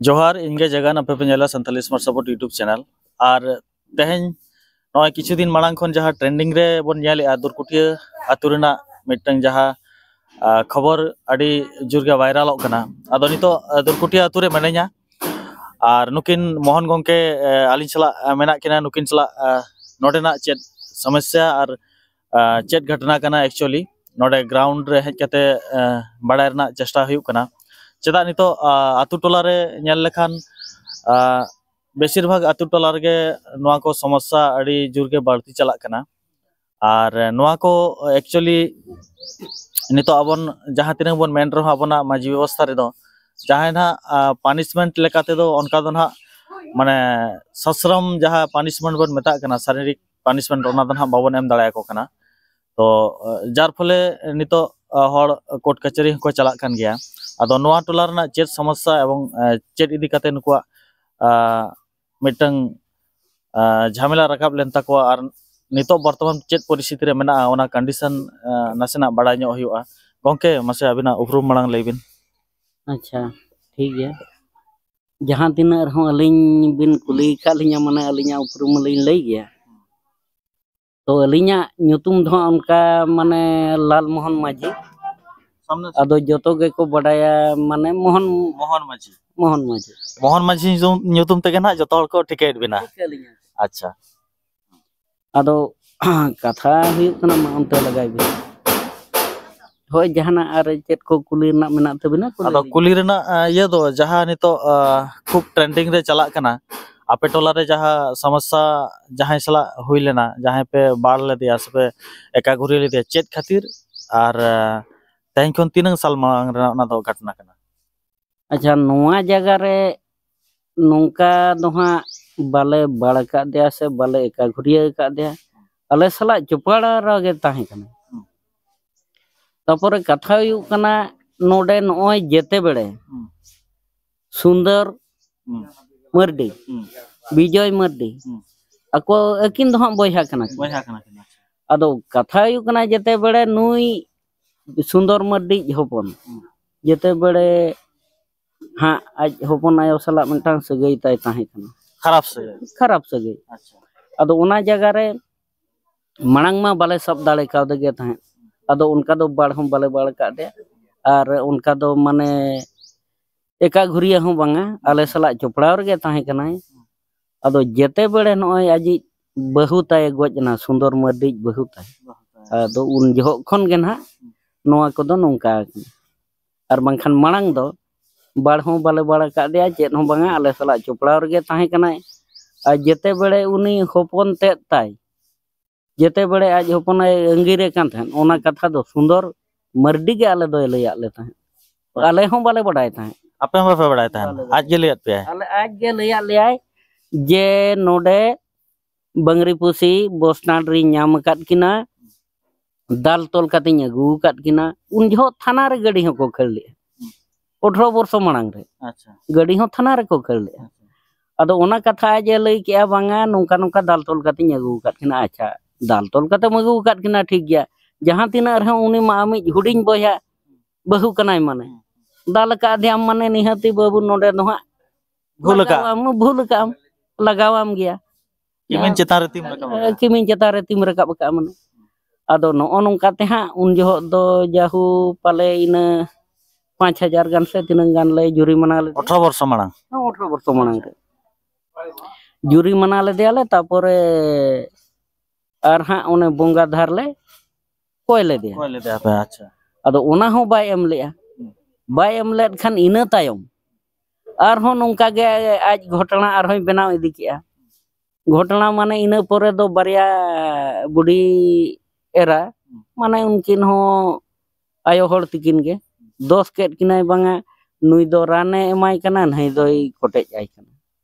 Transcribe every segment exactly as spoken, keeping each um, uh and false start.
ᱡᱚᱦᱟᱨ, ᱤᱧ ᱜᱮ ᱡᱟᱜᱟᱱ, ᱟᱯᱮ ᱯᱮ ᱧᱮᱞᱟ Santali smart support YouTube channel. ᱟᱨ ᱛᱮᱦᱮᱧ ᱱᱚᱜᱼᱚᱭ ᱠᱤᱪᱷᱩ ᱫᱤᱱ ᱢᱟᱲᱟᱝ ᱠᱷᱚᱱ ᱡᱟᱦᱟᱸ ᱴᱨᱮᱱᱰᱤᱝ ᱨᱮ ᱵᱚᱱ ᱧᱮᱞᱮᱜᱼᱟ, ᱫᱩᱨᱠᱩᱴᱤᱭᱟᱹ ᱟᱹᱛᱩ ᱨᱮᱱᱟᱜ ᱢᱤᱫᱴᱟᱝ ᱡᱟᱦᱟᱸ, ᱟ, ᱠᱷᱚᱵᱚᱨ ᱟᱹᱰᱤ ᱡᱳᱨ ᱜᱮ ᱵᱷᱟᱭᱨᱟᱞᱚᱜ ᱠᱟᱱᱟ᱾ ᱟᱫᱚ ᱱᱤᱛᱚᱜ, ᱟ, ᱫᱩᱨᱠᱩᱴᱤᱭᱟᱹ ᱟᱹᱛᱩ ᱨᱮ ᱢᱤᱱᱟᱹᱧᱟ᱾ ᱟᱨ ᱱᱩᱠᱤᱱ ᱢᱳᱦᱚᱱ ᱜᱚᱢᱠᱮ, ᱮ, ᱟᱹᱞᱤᱧ ᱥᱟᱞᱟᱜ, ᱮ, ᱢᱮᱱᱟᱜ ᱠᱤᱱᱟ᱾ ᱱᱩᱠᱤᱱ ᱥᱟᱞᱟᱜ, ᱮ, ᱱᱚᱰᱮᱱᱟᱜ ᱪᱮᱫ ᱥᱚᱢᱚᱥᱥᱟ ᱟᱨ, ᱮ, ᱪᱮᱫ ᱜᱷᱚᱴᱚᱱᱟ ᱠᱟᱱᱟ, actually ᱱᱚᱰᱮ ᱜᱨᱟᱣᱩᱱᱰ ᱨᱮ ᱦᱮᱡ ᱠᱟᱛᱮ, ᱮ, ᱵᱟᱲᱟᱭ ᱨᱮᱱᱟᱜ ᱪᱮᱥᱴᱟ ᱦᱩᱭᱩᱜ ᱠᱟᱱᱟ᱾ ᱪᱮᱫᱟᱜ ᱱᱤᱛᱚᱜ, ᱟ, ᱟᱹᱛᱩ ᱴᱚᱞᱟ ᱨᱮ ᱧᱮᱞ ᱞᱮᱠᱷᱟᱱ, ᱟ, ᱵᱮᱥᱤᱨ ᱵᱷᱟᱜᱽ ᱟᱹᱛᱩ ᱴᱚᱞᱟ ᱨᱮᱜᱮ ᱱᱚᱣᱟ ᱠᱚ ᱥᱚᱢᱚᱥᱥᱟ ᱟᱹᱰᱤ ᱡᱳᱨ ᱜᱮ ᱵᱟᱹᱲᱛᱤ ᱪᱟᱞᱟᱜ ᱠᱟᱱᱟ᱾ ᱟᱨ ᱱᱚᱣᱟ ᱠᱚ actually ᱱᱤᱛᱚᱜ ᱟᱵᱚᱱ ᱡᱟᱦᱟᱸ ᱛᱤᱱᱟᱹᱜ ᱵᱚᱱ ᱢᱮᱱ ᱨᱮᱦᱚᱸ, ᱟᱵᱚᱱᱟᱜ ᱢᱟᱹᱡᱷᱤ ᱵᱮᱵᱚᱥᱛᱷᱟ ᱨᱮᱫᱚ ᱡᱟᱦᱟᱸᱭ ᱱᱟᱦᱟᱜ, ᱟ, ᱯᱟᱱᱤᱥᱢᱮᱱᱴ ᱞᱮᱠᱟ ᱛᱮᱫᱚ ᱚᱱᱠᱟ ᱫᱚ ᱱᱟᱦᱟᱜ, ᱢᱟᱱᱮ, ᱥᱟᱥᱨᱚᱢ ᱡᱟᱦᱟᱸ ᱯᱟᱱᱤᱥᱢᱮᱱᱴ ᱵᱚᱱ ᱢᱮᱛᱟᱜ ᱠᱟᱱᱟ, ᱥᱟᱨᱤᱨᱤᱠ ᱯᱟᱱᱤᱥᱢᱮᱱᱴ, ᱚᱱᱟ ᱫᱚ ᱱᱟᱦᱟᱜ ᱵᱟᱵᱚᱱ ᱮᱢ ᱫᱟᱲᱮᱭᱟᱠᱚ ᱠᱟᱱᱟ᱾ ᱛᱚ, ᱟ, ᱡᱟᱨ ᱯᱷᱚᱞᱮ ᱱᱤᱛᱚᱜ, ᱟ, ᱦᱚᱲ ᱠᱳᱨᱴ ᱠᱟᱪᱷᱟᱹᱨᱤ ᱦᱚᱸᱠᱚ ᱪᱟᱞᱟᱜ ᱠᱟᱱ ᱜᱮᱭᱟ᱾ ᱟᱫᱚ ᱱᱚᱣᱟ ᱴᱚᱞᱟ ᱨᱮᱱᱟᱜ ᱪᱮᱫ ᱥᱚᱢᱚᱥᱥᱟ ᱮᱵᱚᱝ, ᱟ, ᱪᱮᱫ ᱤᱫᱤ ᱠᱟᱛᱮ ᱱᱩᱠᱩᱣᱟᱜ, ᱟ, ᱢᱤᱫᱴᱟᱝ, ᱟ, ᱡᱷᱟᱢᱮᱞᱟ ᱨᱟᱠᱟᱵ ᱞᱮᱱ ᱛᱟᱠᱚᱣᱟ ᱟᱨ ᱱᱤᱛᱚᱜ ᱵᱚᱨᱛᱚᱢᱟᱱ ᱪᱮᱫ ᱯᱚᱨᱤᱥᱛᱷᱤᱛᱤ ᱨᱮ ᱢᱮᱱᱟᱜᱼᱟ, ᱚᱱᱟ ᱠᱚᱱᱰᱤᱥᱚᱱ, ᱟ, ᱱᱟᱥᱮᱱᱟᱜ ᱵᱟᱲᱟᱭ ᱧᱚᱜ ᱦᱩᱭᱩᱜᱼᱟ᱾ ᱜᱚᱢᱠᱮ, ᱢᱟᱥᱮ ᱟᱹᱵᱤᱱᱟᱜ ᱩᱯᱨᱩᱢ ᱢᱟᱲᱟᱝ ᱞᱟᱹᱭ ᱵᱤᱱ᱾ ᱟᱪᱪᱷᱟ, ᱴᱷᱤᱠ ᱜᱮᱭᱟ᱾ ᱡᱟᱦᱟᱸ ᱛᱤᱱᱟᱹᱜ ᱨᱮᱦᱚᱸ ᱟᱹᱞᱤᱧ ᱵᱤᱱ ᱠᱩᱞᱤ ᱟᱠᱟᱫ ᱞᱤᱧᱟ, ᱢᱟᱱᱮ ᱟᱹᱞᱤᱧᱟᱜ ᱩᱯᱨᱩᱢ ᱢᱟᱞᱤᱧ ᱞᱟᱹᱭ ᱜᱮᱭᱟ᱾ ᱛᱚ ᱟᱹᱞᱤᱧᱟᱜ ᱧᱩᱛᱩᱢ ᱫᱚ ᱦᱟᱸᱜ ᱚᱱᱠᱟ ᱢᱟᱱᱮ ᱞᱟᱞ ᱢᱳᱦᱚᱱ ᱢᱟᱹᱡᱷᱤ᱾ ᱥᱟᱢᱱᱮ ᱥᱮ? ᱟᱫᱚ ᱡᱚᱛᱚ ᱜᱮᱠᱚ ᱵᱟᱰᱟᱭᱟ ᱢᱟᱱᱮ ᱢᱳᱦᱚᱱ, ᱢᱳᱦᱚᱱ ᱢᱟᱹᱡᱷᱤ᱾ ᱢᱳᱦᱚᱱ ᱢᱟᱹᱡᱷᱤ᱾ ᱢᱳᱦᱚᱱ ᱢᱟᱹᱡᱷᱤ ᱧᱩᱛᱩᱢ, ᱧᱩᱛᱩᱢ ᱛᱮᱜᱮ ᱱᱟᱦᱟᱜ ᱡᱚᱛᱚ ᱦᱚᱲ ᱠᱚ ᱴᱷᱤᱠᱟᱹᱭᱮᱫ ᱵᱤᱱᱟ᱾ ᱴᱷᱤᱠᱟᱹ ᱞᱤᱧᱟ᱾ ᱟᱪᱪᱷᱟ᱾ ᱟᱫᱚ ᱠᱟᱛᱷᱟ ᱦᱩᱭᱩᱜ ᱠᱟᱱᱟ, ᱢᱟ ᱚᱱᱛᱮ ᱞᱟᱜᱟᱭ ᱵᱤᱱ᱾ ᱦᱳᱭ, ᱡᱟᱦᱟᱱᱟᱜ ᱟᱨ ᱪᱮᱫ ᱠᱚ ᱠᱩᱞᱤ ᱨᱮᱱᱟᱜ ᱢᱮᱱᱟᱜ ᱛᱟᱵᱤᱱᱟ, ᱠᱩᱞᱤ ᱟᱫᱚ ᱞᱤᱧ᱾ ᱠᱩᱞᱤ ᱨᱮᱱᱟᱜ, ᱟ, ᱤᱭᱟᱹ ᱫᱚ ᱡᱟᱦᱟᱸ ᱱᱤᱛᱚᱜ, ᱟ, ᱠᱷᱩᱵ ᱴᱨᱮᱱᱰᱤᱝ ᱨᱮ ᱪᱟᱞᱟᱜ ᱠᱟᱱᱟ, ᱟᱯᱮ ᱴᱚᱞᱟ ᱨᱮ ᱡᱟᱦᱟᱸ ᱥᱚᱢᱚᱥᱥᱟ ᱡᱟᱦᱟᱸᱭ ᱥᱟᱞᱟᱜ ᱦᱩᱭ ᱞᱮᱱᱟ, ᱡᱟᱦᱟᱸᱭ ᱯᱮ ᱵᱟᱲ ᱞᱮᱫᱮᱭᱟ ᱥᱮ ᱯᱮ ᱮᱠᱟᱜᱷᱩᱨᱤ ᱞᱮᱫᱮᱭᱟ, ᱪᱮᱫ ᱠᱷᱟᱹᱛᱤᱨ? ᱟᱨ, ᱟ, ᱛᱮᱦᱮᱧ ᱠᱷᱚᱱ ᱛᱤᱱᱟᱹᱝ ᱥᱟᱞ ᱢᱟᱲᱟᱝ ᱨᱮᱱᱟᱜ ᱚᱱᱟ ᱫᱚ ᱜᱷᱚᱴᱚᱱᱟ ᱠᱟᱱᱟ? ᱟᱪᱪᱷᱟ, ᱱᱚᱣᱟ ᱡᱟᱭᱜᱟ ᱨᱮ ᱱᱚᱝᱠᱟ ᱫᱚ ᱦᱟᱸᱜ ᱵᱟᱞᱮ ᱵᱟᱲ ᱟᱠᱟᱫ ᱫᱮᱭᱟ ᱥᱮ ᱵᱟᱞᱮ ᱮᱠᱟᱜᱷᱩᱨᱤᱭᱟᱹ ᱟᱠᱟᱫ ᱫᱮᱭᱟ, ᱟᱞᱮ ᱥᱟᱞᱟᱜ ᱡᱚᱯᱲᱟᱣ ᱨᱮᱜᱮ ᱛᱟᱦᱮᱸ ᱠᱟᱱᱟ᱾ ᱦᱩᱸ᱾ ᱛᱟᱯᱚᱨᱮ ᱠᱟᱛᱷᱟ ᱦᱩᱭᱩᱜ ᱠᱟᱱᱟ, ᱱᱚᱰᱮ ᱱᱚᱜᱼᱚᱭ ᱡᱮᱛᱮ ᱵᱮᱲᱮ ᱦᱩᱸ᱾ ᱥᱩᱱᱫᱚᱨ ᱦᱩᱸ᱾ ᱢᱟᱹᱨᱰᱤ, ᱦᱩᱸ᱾ ᱵᱤᱡᱚᱭ ᱢᱟᱹᱨᱰᱤ, ᱦᱩᱸ᱾ ᱟᱠᱚ ᱟᱹᱠᱤᱱ ᱫᱚ ᱦᱟᱸᱜ ᱵᱚᱭᱦᱟ ᱠᱟᱱᱟ ᱠᱤᱱ᱾ ᱵᱚᱭᱦᱟ ᱠᱟᱱᱟ ᱠᱤᱱ, ᱟᱪᱪᱷᱟ᱾ ᱟᱫᱚ ᱠᱟᱛᱷᱟ ᱦᱩᱭᱩᱜ ᱠᱟᱱᱟ, ᱡᱮᱛᱮ ᱵᱮᱲᱮ ᱱᱩᱭ ᱥᱩᱱᱫᱚᱨ ᱢᱟᱹᱨᱰᱤ ᱦᱚᱯᱚᱱ, ᱦᱩᱸ᱾ ᱡᱮᱛᱮ ᱵᱮᱲᱮ ᱦᱟᱸᱜ ᱟᱡ ᱦᱚᱯᱚᱱ ᱟᱭᱳ ᱥᱟᱞᱟᱜ ᱢᱤᱫᱴᱟᱝ ᱥᱟᱹᱜᱟᱹᱭ ᱛᱟᱭ ᱛᱟᱦᱮᱸ ᱠᱟᱱᱟ᱾ ᱠᱷᱟᱨᱟᱯ ᱥᱟᱹᱜᱟᱹᱭ᱾ ᱠᱷᱟᱨᱟᱯ ᱥᱟᱹᱜᱟᱹᱭ᱾ ᱟᱪᱪᱷᱟ᱾ ᱟᱫᱚ ᱚᱱᱟ ᱡᱟᱭᱜᱟ ᱨᱮ ᱢᱟᱲᱟᱝ ᱢᱟ ᱵᱟᱞᱮ ᱥᱟᱵ ᱫᱟᱲᱮ ᱠᱟᱣᱫᱮ ᱜᱮ ᱛᱟᱦᱮᱸᱫ᱾ ᱟᱫᱚ ᱚᱱᱠᱟ ᱫᱚ ᱵᱟᱲ ᱦᱚᱸ ᱵᱟᱞᱮ ᱵᱟᱲ ᱟᱠᱟᱫ ᱫᱮᱭᱟ᱾ ᱟᱨ ᱚᱱᱠᱟ ᱫᱚ ᱢᱟᱱᱮ ᱮᱠᱟ ᱜᱷᱩᱨᱤᱭᱟᱹ ᱦᱚᱸ ᱵᱟᱝᱟ, ᱟᱞᱮ ᱥᱟᱞᱟᱜ ᱡᱚᱯᱲᱟᱣ ᱨᱮᱜᱮ ᱛᱟᱦᱮᱸ ᱠᱟᱱᱟᱭ᱾ ᱟᱫᱚ ᱡᱮᱛᱮ ᱵᱮᱲᱮ ᱱᱚᱜᱼᱚᱭ ᱟᱡᱤᱡ ᱵᱟᱹᱦᱩ ᱛᱟᱭ ᱜᱚᱡ ᱮᱱᱟ, ᱥᱩᱱᱫᱚᱨ ᱢᱟᱹᱨᱰᱤᱡ ᱵᱟᱹᱦᱩ ᱛᱟᱭ, ᱟᱫᱚ ᱩᱱ ᱡᱚᱦᱚᱜ ᱠᱷᱚᱱ ᱜᱮ ᱱᱟᱦᱟᱜ ᱱᱚᱣᱟ ᱠᱚᱫᱚ ᱱᱚᱝᱠᱟ ᱟᱠᱟᱱᱟ᱾ ᱟᱨ ᱵᱟᱝᱠᱷᱟᱱ ᱢᱟᱲᱟᱝ ᱫᱚ ᱵᱟᱲ ᱦᱚᱸ ᱵᱟᱞᱮ ᱵᱟᱲ ᱟᱠᱟᱫ ᱫᱮᱭᱟ, ᱪᱮᱫ ᱦᱚᱸ ᱵᱟᱝᱟ, ᱟᱞᱮ ᱥᱟᱞᱟᱜ ᱡᱚᱯᱲᱟᱣ ᱨᱮᱜᱮ ᱛᱟᱦᱮᱸ ᱠᱟᱱᱟᱭ᱾ ᱟᱨ ᱡᱮᱛᱮ ᱵᱮᱲᱮ ᱩᱱᱤ ᱦᱚᱯᱚᱱ ᱛᱮᱫ ᱛᱟᱭ, ᱡᱮᱛᱮ ᱵᱮᱲᱮ ᱟᱡ ᱦᱚᱯᱚᱱᱮ ᱟᱺᱜᱤᱨᱮ ᱠᱟᱱ ᱛᱟᱦᱮᱸᱫ, ᱚᱱᱟ ᱠᱟᱛᱷᱟ ᱫᱚ ᱥᱩᱱᱫᱚᱨ ᱢᱟᱹᱨᱰᱤ ᱜᱮ ᱟᱞᱮ ᱫᱚᱭ ᱞᱟᱹᱭᱟᱫ ᱞᱮ ᱛᱟᱦᱮᱸᱫ᱾ ᱟᱞᱮ ᱦᱚᱸ ᱵᱟᱞᱮ ᱵᱟᱰᱟᱭ ᱛᱟᱦᱮᱸᱫ᱾ ᱟᱯᱮ ᱦᱚᱸ ᱵᱟᱯᱮ ᱵᱟᱲᱟᱭ ᱛᱟᱦᱮᱸᱫ? ᱵᱟᱞᱮ ᱵᱟᱲᱟᱭ᱾ ᱟᱡ ᱜᱮ ᱞᱟᱹᱭᱟᱫ ᱯᱮᱭᱟᱭ? ᱟᱞᱮ ᱟᱡ ᱜᱮ ᱞᱟᱹᱭᱟᱫ ᱞᱮᱭᱟᱭ ᱡᱮ ᱱᱚᱰᱮ ᱵᱟᱝᱨᱤᱯᱩᱥᱤ ᱵᱚᱥ ᱥᱴᱮᱱᱰ ᱨᱤᱧ ᱧᱟᱢ ᱟᱠᱟᱫ ᱠᱤᱱᱟ, ᱫᱟᱞ ᱛᱚᱞ ᱠᱟᱛᱮᱧ ᱟᱹᱜᱩ ᱟᱠᱟᱫ ᱠᱤᱱᱟ᱾ ᱩᱱ ᱡᱚᱦᱚᱜ ᱛᱷᱟᱱᱟ ᱨᱮ ᱜᱟᱹᱰᱤ ᱦᱚᱸᱠᱚ ᱠᱷᱟᱹᱲ ᱞᱮᱫᱼᱟ, ᱟᱴᱷᱨᱚ ᱵᱚᱨᱥᱚ ᱢᱟᱲᱟᱝ ᱨᱮ᱾ ᱟᱪᱪᱷᱟ᱾ ᱜᱟᱹᱰᱤ ᱦᱚᱸ ᱛᱷᱟᱱᱟ ᱨᱮᱠᱚ ᱠᱷᱟᱹᱲ ᱞᱮᱫᱼᱟ᱾ ᱟᱪᱪᱷᱟ᱾ ᱟᱫᱚ ᱚᱱᱟ ᱠᱟᱛᱷᱟ ᱟᱡ ᱮ ᱞᱟᱹᱭ ᱠᱮᱜᱼᱟ, "ᱵᱟᱝᱟ, ᱱᱚᱝᱠᱟ ᱱᱚᱝᱠᱟ ᱫᱟᱞ ᱛᱚᱞ ᱠᱟᱛᱮᱧ ᱟᱹᱜᱩ ᱟᱠᱟᱫ ᱠᱤᱱᱟ᱾" ᱟᱪᱪᱷᱟ, ᱫᱟᱞ ᱛᱚᱞ ᱠᱟᱛᱮᱢ ᱟᱹᱜᱩ ᱟᱠᱟᱫ ᱠᱤᱱᱟ, ᱴᱷᱤᱠ ᱜᱮᱭᱟ, ᱡᱟᱦᱟᱸ ᱛᱤᱱᱟᱹᱜ ᱨᱮᱦᱚᱸ ᱩᱱᱤ ᱢᱟ ᱟᱢᱤᱡ ᱦᱩᱰᱤᱧ ᱵᱚᱭᱦᱟ ᱵᱟᱹᱦᱩ ᱠᱟᱱᱟᱭ, ᱢᱟᱱᱮ ᱫᱟᱞ ᱟᱠᱟᱫᱮᱭᱟᱢ, ᱢᱟᱱᱮ ᱱᱤᱦᱟᱹᱛᱤ ᱵᱟᱹᱵᱩ ᱱᱚᱰᱮ ᱫᱚ ᱦᱟᱸᱜ ᱵᱷᱩᱞ ᱟᱠᱟᱫ᱾ ᱞᱟᱜᱟᱣᱟᱢ, ᱵᱷᱩᱞ ᱟᱠᱟᱫ ᱟᱢ, ᱞᱟᱜᱟᱣᱟᱢ ᱜᱮᱭᱟ᱾ ᱠᱤᱢᱤᱱ ᱪᱮᱛᱟᱱ ᱨᱮ ᱛᱤᱢ ᱨᱟᱠᱟᱵ ᱟᱠᱟᱫᱟ᱾ ᱠᱤᱢᱤᱱ ᱪᱮᱛᱟᱱ ᱨᱮ ᱛᱤᱢ ᱨᱟᱠᱟᱵ ᱟᱠᱟᱫᱼᱟ, ᱢᱟᱱᱮ᱾ ᱟᱫᱚ ᱱᱚᱜᱼᱚ ᱱᱚᱝᱠᱟ ᱛᱮ ᱦᱟᱸᱜ ᱩᱱ ᱡᱚᱦᱚᱜ ᱫᱚ ᱡᱟᱦᱩ ᱯᱟᱞᱮ ᱤᱱᱟᱹ ᱯᱟᱸᱪ ᱦᱟᱡᱟᱨ ᱜᱟᱱ ᱥᱮ ᱛᱤᱱᱟᱹᱝ ᱜᱟᱱ ᱞᱮ ᱡᱩᱨᱤᱢᱟᱱᱟ ᱞᱮᱫᱮᱭᱟ᱾ ᱟᱴᱷᱨᱚ ᱵᱚᱨᱥᱚ ᱢᱟᱲᱟᱝ? ᱦᱮᱸ, ᱟᱴᱷᱨᱚ ᱵᱚᱨᱥᱚ ᱢᱟᱲᱟᱝ ᱨᱮ ᱡᱩᱨᱤᱢᱟᱱᱟ ᱞᱮᱫᱮᱭᱟᱞᱮ᱾ ᱛᱟᱯᱚᱨᱮ ᱟᱨ ᱦᱟᱸᱜ ᱚᱱᱮ ᱵᱚᱸᱜᱟ ᱫᱷᱟᱨ ᱞᱮ ᱠᱚᱭ ᱞᱮᱫᱮᱭᱟ᱾ ᱠᱚᱭ ᱞᱮᱫᱮᱭᱟ ᱯᱮ, ᱟᱪᱪᱷᱟ᱾ ᱟᱫᱚ ᱚᱱᱟ ᱦᱚᱸ ᱵᱟᱭ ᱮᱢ ᱞᱮᱜᱼᱟ᱾ ᱦᱩᱸ᱾ ᱵᱟᱭ ᱮᱢ ᱞᱮᱫ ᱠᱷᱟᱱ ᱤᱱᱟᱹ ᱛᱟᱭᱚᱢ ᱟᱨᱦᱚᱸ ᱱᱚᱝᱠᱟ ᱜᱮ ᱟᱡ ᱜᱷᱚᱴᱚᱱᱟ ᱟᱨᱦᱚᱸᱭ ᱵᱮᱱᱟᱣ ᱤᱫᱤ ᱠᱮᱜᱼᱟ᱾ ᱜᱷᱚᱴᱚᱱᱟ ᱢᱟᱱᱮ ᱤᱱᱟᱹ ᱯᱚᱨᱮ ᱫᱚ ᱵᱟᱨᱭᱟ ᱵᱩᱰᱷᱤ ᱮᱨᱟ, ᱦᱩᱸ᱾ ᱢᱟᱱᱮ ᱩᱱᱠᱤᱱ ᱦᱚᱸ ᱟᱭᱳ ᱦᱚᱲ ᱛᱤᱠᱤᱱ ᱜᱮ ᱫᱳᱥ ᱠᱮᱫ ᱠᱤᱱᱟᱭ, ᱵᱟᱝᱟ ᱱᱩᱭ ᱫᱚ ᱨᱟᱱᱮ ᱮᱢᱟᱭ ᱠᱟᱱᱟ, ᱱᱟᱹᱭ ᱫᱚᱭ ᱠᱚᱴᱮᱡ ᱟᱭ ᱠᱟᱱᱟ᱾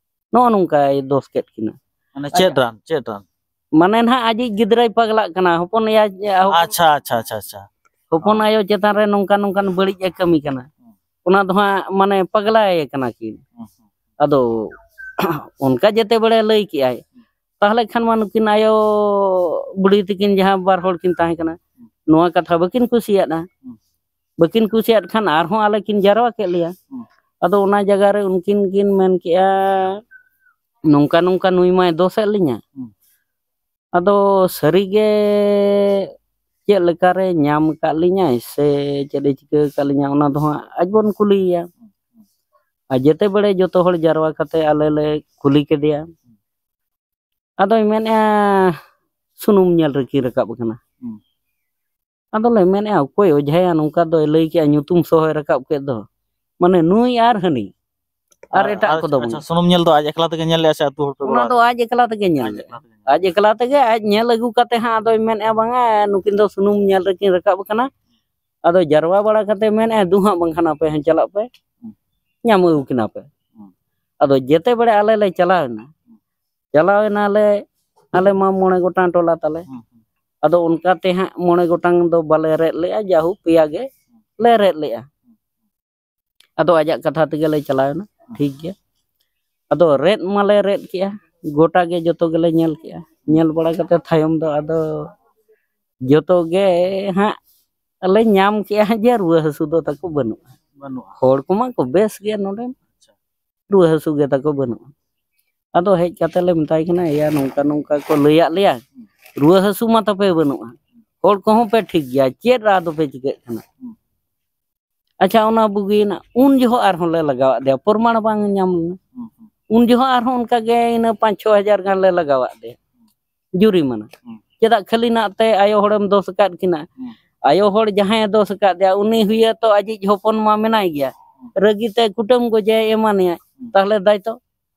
ᱱᱚᱜᱼᱚ ᱱᱚᱝᱠᱟᱭ ᱫᱳᱥ ᱠᱮᱫ ᱠᱤᱱᱟ᱾ ᱢᱟᱱᱮ ᱪᱮᱫ ᱨᱟᱱ? ᱪᱮᱫ ᱨᱟᱱ? ᱢᱟᱱᱮ ᱱᱟᱦᱟᱜ ᱟᱡᱤᱡ ᱜᱤᱫᱽᱨᱟᱹᱭ ᱯᱟᱜᱽᱞᱟᱜ ᱠᱟᱱᱟ, ᱦᱚᱯᱚᱱ ᱮᱭᱟ, ᱦᱚᱯᱚᱱ ᱟᱪᱪᱷᱟ, ᱟᱪᱪᱷᱟ, ᱟᱪᱪᱷᱟ, ᱟᱪᱪᱷᱟ᱾ ᱦᱚᱯᱚᱱ ᱚ᱾ ᱟᱭᱳ ᱪᱮᱛᱟᱱ ᱨᱮ ᱱᱚᱝᱠᱟ ᱱᱚᱝᱠᱟᱱ ᱵᱟᱹᱲᱤᱡ ᱮ ᱠᱟᱹᱢᱤ ᱠᱟᱱᱟ᱾ ᱦᱩᱸ᱾ ᱚᱱᱟ ᱫᱚ ᱦᱟᱸᱜ ᱢᱟᱱᱮ ᱯᱟᱜᱽᱞᱟᱭᱮ ᱠᱟᱱᱟ ᱠᱤᱱ᱾ ᱦᱩᱸ, ᱦᱩᱸ᱾ ᱟᱫᱚ ᱚᱱᱠᱟ ᱡᱮᱛᱮ ᱵᱮᱲᱮ ᱞᱟᱹᱭ ᱠᱮᱜᱼᱟᱭ, ᱛᱟᱦᱚᱞᱮ ᱠᱷᱟᱱ ᱢᱟ ᱱᱩᱠᱤᱱ ᱟᱭᱳ ᱵᱩᱰᱷᱤ ᱛᱟᱹᱠᱤᱱ ᱡᱟᱦᱟᱸ ᱵᱟᱨ ᱦᱚᱲ ᱠᱤᱱ ᱛᱟᱦᱮᱸ ᱠᱟᱱᱟ, ᱦᱩᱸ᱾ ᱱᱚᱣᱟ ᱠᱟᱛᱷᱟ ᱵᱟᱹᱠᱤᱱ ᱠᱩᱥᱤᱭᱟᱫᱼᱟ᱾ ᱦᱩᱸ᱾ ᱵᱟᱹᱠᱤᱱ ᱠᱩᱥᱤᱭᱟᱫ ᱠᱷᱟᱱ ᱟᱨᱦᱚᱸ ᱟᱞᱮ ᱠᱤᱱ ᱡᱟᱨᱣᱟ ᱠᱮᱫ ᱞᱮᱭᱟ᱾ ᱦᱩᱸ᱾ ᱟᱫᱚ ᱚᱱᱟ ᱡᱟᱭᱜᱟ ᱨᱮ ᱩᱱᱠᱤᱱ ᱠᱤᱱ ᱢᱮᱱ ᱠᱮᱜᱼᱟ, "ᱱᱚᱝᱠᱟ ᱱᱚᱝᱠᱟ ᱱᱩᱭ ᱢᱟᱭ ᱫᱳᱥᱮᱫ ᱞᱤᱧᱟ᱾" ᱦᱩᱸ᱾ ᱟᱫᱚ ᱥᱟᱹᱨᱤᱜᱮ ᱪᱮᱫ ᱞᱮᱠᱟᱨᱮ ᱧᱟᱢ ᱟᱠᱟᱫ ᱞᱤᱧᱟᱭ ᱥᱮ ᱪᱮᱫ ᱮ ᱪᱤᱠᱟᱹ ᱟᱠᱟᱫ ᱞᱤᱧᱟ, ᱚᱱᱟ ᱫᱚ ᱦᱟᱸᱜ ᱟᱡ ᱵᱚᱱ ᱠᱩᱞᱤᱭᱮᱭᱟ᱾ ᱟᱨ ᱡᱮᱛᱮ ᱵᱮᱲᱮ ᱡᱚᱛᱚ ᱦᱚᱲ ᱡᱟᱨᱣᱟ ᱠᱟᱛᱮ ᱟᱞᱮ ᱞᱮ ᱠᱩᱞᱤ ᱠᱮᱫᱮᱭᱟ᱾ ᱟᱫᱚᱭ ᱢᱮᱱᱮᱫᱼᱟ, "ᱥᱩᱱᱩᱢ ᱧᱮᱞ ᱨᱮᱠᱤᱱ ᱨᱟᱠᱟᱵ ᱟᱠᱟᱱᱟ᱾" ᱦᱩᱸ᱾ ᱟᱫᱚᱞᱮ ᱢᱮᱱᱮᱫᱼᱟ, "ᱚᱠᱚᱭ ᱚᱡᱷᱟᱭᱟ ᱱᱚᱝᱠᱟ ᱫᱚ ᱞᱟᱹᱭ ᱠᱮᱜᱼᱟ, ᱧᱩᱛᱩᱢ ᱥᱚᱦᱚᱭ ᱨᱟᱠᱟᱵ ᱠᱮᱫ ᱫᱚ?" ᱢᱟᱱᱮ ᱱᱩᱭ ᱟᱨ ᱦᱟᱹᱱᱤ, ᱟᱨ ᱮᱴᱟᱜ ᱠᱚᱫᱚ ᱟᱪᱪᱷᱟ, ᱵᱟᱝ᱾ ᱥᱩᱱᱩᱢ ᱧᱮᱞ ᱫᱚ ᱟᱡ ᱮᱠᱞᱟ ᱛᱮᱜᱮ ᱧᱮᱞ ᱞᱮᱜᱼᱟ ᱥᱮ ᱟᱹᱛᱩ ᱦᱚᱲ ᱯᱮ ᱚᱱᱟ ᱜᱚᱲᱚ ᱫᱚ ᱟᱫᱮᱭᱟ? ᱟᱡ ᱮᱠᱞᱟ ᱛᱮᱜᱮ ᱧᱮᱞ ᱟᱡ ᱞᱮᱜᱼᱟ᱾ ᱮᱠᱞᱟ ᱛᱮᱜᱮ ᱧᱮᱞ᱾ ᱟᱡ ᱮᱠᱞᱟ ᱛᱮᱜᱮ ᱟᱡ ᱧᱮᱞ ᱟᱹᱜᱩ ᱠᱟᱛᱮ ᱦᱟᱸᱜ ᱟᱫᱚᱭ ᱢᱮᱱᱮᱫᱼᱟ, "ᱵᱟᱝᱟ, ᱱᱩᱠᱤᱱ ᱫᱚ ᱥᱩᱱᱩᱢ ᱧᱮᱞ ᱨᱮᱠᱤᱱ ᱨᱟᱠᱟᱵ ᱟᱠᱟᱱᱟ᱾" ᱟᱫᱚ ᱡᱟᱨᱣᱟ ᱵᱟᱲᱟ ᱠᱟᱛᱮ ᱢᱮᱱᱮᱫᱼᱟ, "ᱫᱩ ᱦᱟᱸᱜ ᱵᱟᱝᱠᱷᱟᱱ ᱟᱯᱮ ᱦᱚᱸ ᱪᱟᱞᱟᱜ ᱯᱮ, ᱦᱩᱸ᱾ ᱧᱟᱢ ᱟᱹᱜᱩ ᱠᱤᱱᱟ ᱯᱮ᱾" ᱦᱩᱸ᱾ ᱟᱫᱚ ᱡᱮᱛᱮ ᱵᱮᱲᱟ ᱟᱞᱮ ᱞᱮ ᱪᱟᱞᱟᱣ ᱮᱱᱟ, ᱦᱩᱸ᱾ ᱪᱟᱞᱟᱣ ᱮᱱᱟᱞᱮ, ᱟᱞᱮ ᱢᱟ ᱢᱚᱬᱮ ᱜᱚᱴᱟᱝ ᱴᱚᱞᱟ ᱛᱟᱞᱮ᱾ ᱦᱩᱸ, ᱦᱩᱸ᱾ ᱟᱫᱚ ᱚᱱᱠᱟ ᱛᱮ ᱦᱟᱸᱜ ᱢᱚᱬᱮ ᱜᱚᱴᱟᱝ ᱫᱚ ᱵᱟᱞᱮ ᱨᱮᱫ ᱞᱮᱜᱼᱟ, ᱡᱟᱦᱳᱠ ᱯᱮᱭᱟ ᱜᱮ ᱞᱮ ᱨᱮᱫ ᱞᱮᱜᱼᱟ᱾ ᱟᱫᱚ ᱟᱡᱟᱜ ᱠᱟᱛᱷᱟ ᱛᱮᱜᱮ ᱞᱮ ᱪᱟᱞᱟᱣ ᱮᱱᱟ, ᱴᱷᱤᱠ ᱜᱮᱭᱟ᱾ ᱟᱫᱚ ᱨᱮᱫ ᱢᱟᱞᱮ ᱨᱮᱫ ᱠᱮᱜᱼᱟ, ᱜᱚᱴᱟ ᱜᱮ ᱡᱚᱛᱚ ᱜᱮᱞᱮ ᱧᱮᱞ ᱠᱮᱜᱼᱟ᱾ ᱧᱮᱞ ᱵᱟᱲᱟ ᱠᱟᱛᱮ ᱛᱟᱭᱚᱢ ᱫᱚ ᱟᱫᱚ ᱡᱚᱛᱚ ᱜᱮ ᱦᱟᱸᱜ ᱞᱮ ᱧᱟᱢ ᱠᱮᱜᱼᱟ ᱡᱮ ᱨᱩᱣᱟᱹ ᱦᱟᱹᱥᱩ ᱫᱚ ᱛᱟᱠᱚ ᱵᱟᱹᱱᱩᱜᱼᱟ᱾ ᱵᱟᱹᱱᱩᱜᱼᱟ᱾ ᱦᱚᱲ ᱠᱚᱢᱟ ᱠᱚ ᱵᱮᱥ ᱜᱮᱭᱟ ᱱᱚᱰᱮ᱾ ᱟᱪᱪᱷᱟ᱾ ᱨᱩᱣᱟᱹ ᱦᱟᱹᱥᱩ ᱜᱮ ᱛᱟᱠᱚ ᱵᱟᱹᱱᱩᱜᱼᱟ᱾ ᱟᱫᱚ ᱦᱮᱡ ᱠᱟᱛᱮ ᱞᱮ ᱢᱮᱛᱟᱭ ᱠᱟᱱᱟ, "ᱮᱭᱟ, ᱱᱚᱝᱠᱟ ᱱᱚᱝᱠᱟ ᱠᱚ ᱞᱟᱹᱭᱟᱫ ᱞᱮᱭᱟ, ᱨᱩᱣᱟᱹ ᱦᱟᱹᱥᱩ ᱢᱟ ᱛᱟᱯᱮ ᱵᱟᱹᱱᱩᱜᱼᱟ, ᱦᱚᱲ ᱠᱚᱦᱚᱸ ᱯᱮ ᱴᱷᱤᱠ ᱜᱮᱭᱟ, ᱪᱮᱫ ᱨᱟᱜ ᱫᱚᱯᱮ ᱪᱤᱠᱟᱹᱜ ᱠᱟᱱᱟ?" ᱦᱩᱸ᱾ ᱟᱪᱪᱷᱟ, ᱚᱱᱟ ᱵᱩᱜᱤᱭᱮᱱᱟ, ᱩᱱ ᱡᱚᱦᱚᱜ ᱟᱨᱦᱚᱸ ᱞᱮ ᱞᱟᱜᱟᱣᱟᱫ ᱫᱮᱭᱟ, ᱯᱨᱚᱢᱟᱱ ᱵᱟᱝ ᱧᱟᱢ ᱞᱮᱱᱟ᱾ ᱦᱩᱸ, ᱦᱩᱸ᱾ ᱩᱱ ᱡᱚᱦᱚᱜ ᱟᱨᱦᱚᱸ ᱚᱱᱠᱟ ᱜᱮ ᱤᱱᱟᱹ ᱯᱟᱸᱪ ᱪᱷᱚ ᱦᱟᱡᱟᱨ ᱜᱟᱱ ᱞᱮ ᱞᱟᱜᱟᱣᱟᱫ ᱫᱮᱭᱟ᱾ ᱦᱩᱸ᱾ ᱡᱩᱨᱤᱢᱟᱱᱟ᱾ ᱦᱩᱸ᱾ ᱪᱮᱫᱟᱜ ᱠᱷᱟᱹᱞᱤ ᱱᱟᱜ ᱛᱮ ᱟᱭᱳ ᱦᱚᱲᱮᱢ ᱫᱳᱥ ᱟᱠᱟᱫ ᱠᱤᱱᱟ? ᱦᱩᱸ᱾ ᱟᱭᱳ ᱦᱚᱲ ᱡᱟᱦᱟᱸᱭᱮ ᱫᱳᱥ ᱟᱠᱟᱫ ᱫᱮᱭᱟ, ᱩᱱᱤ ᱦᱩᱭᱟᱹ ᱛᱚ ᱟᱡᱤᱡ ᱦᱚᱯᱚᱱ ᱢᱟ ᱢᱮᱱᱟᱭ ᱜᱮᱭᱟ᱾ ᱦᱩᱸ᱾ ᱨᱟᱹᱜᱤ ᱛᱮ ᱠᱩᱴᱟᱹᱢ ᱜᱚᱡᱮᱭᱟᱭ, ᱮᱢᱟᱱᱮᱭᱟᱭ᱾ ᱦᱩᱸ᱾ ᱛᱟᱦᱞᱮ ᱫᱟᱭ ᱛᱚ?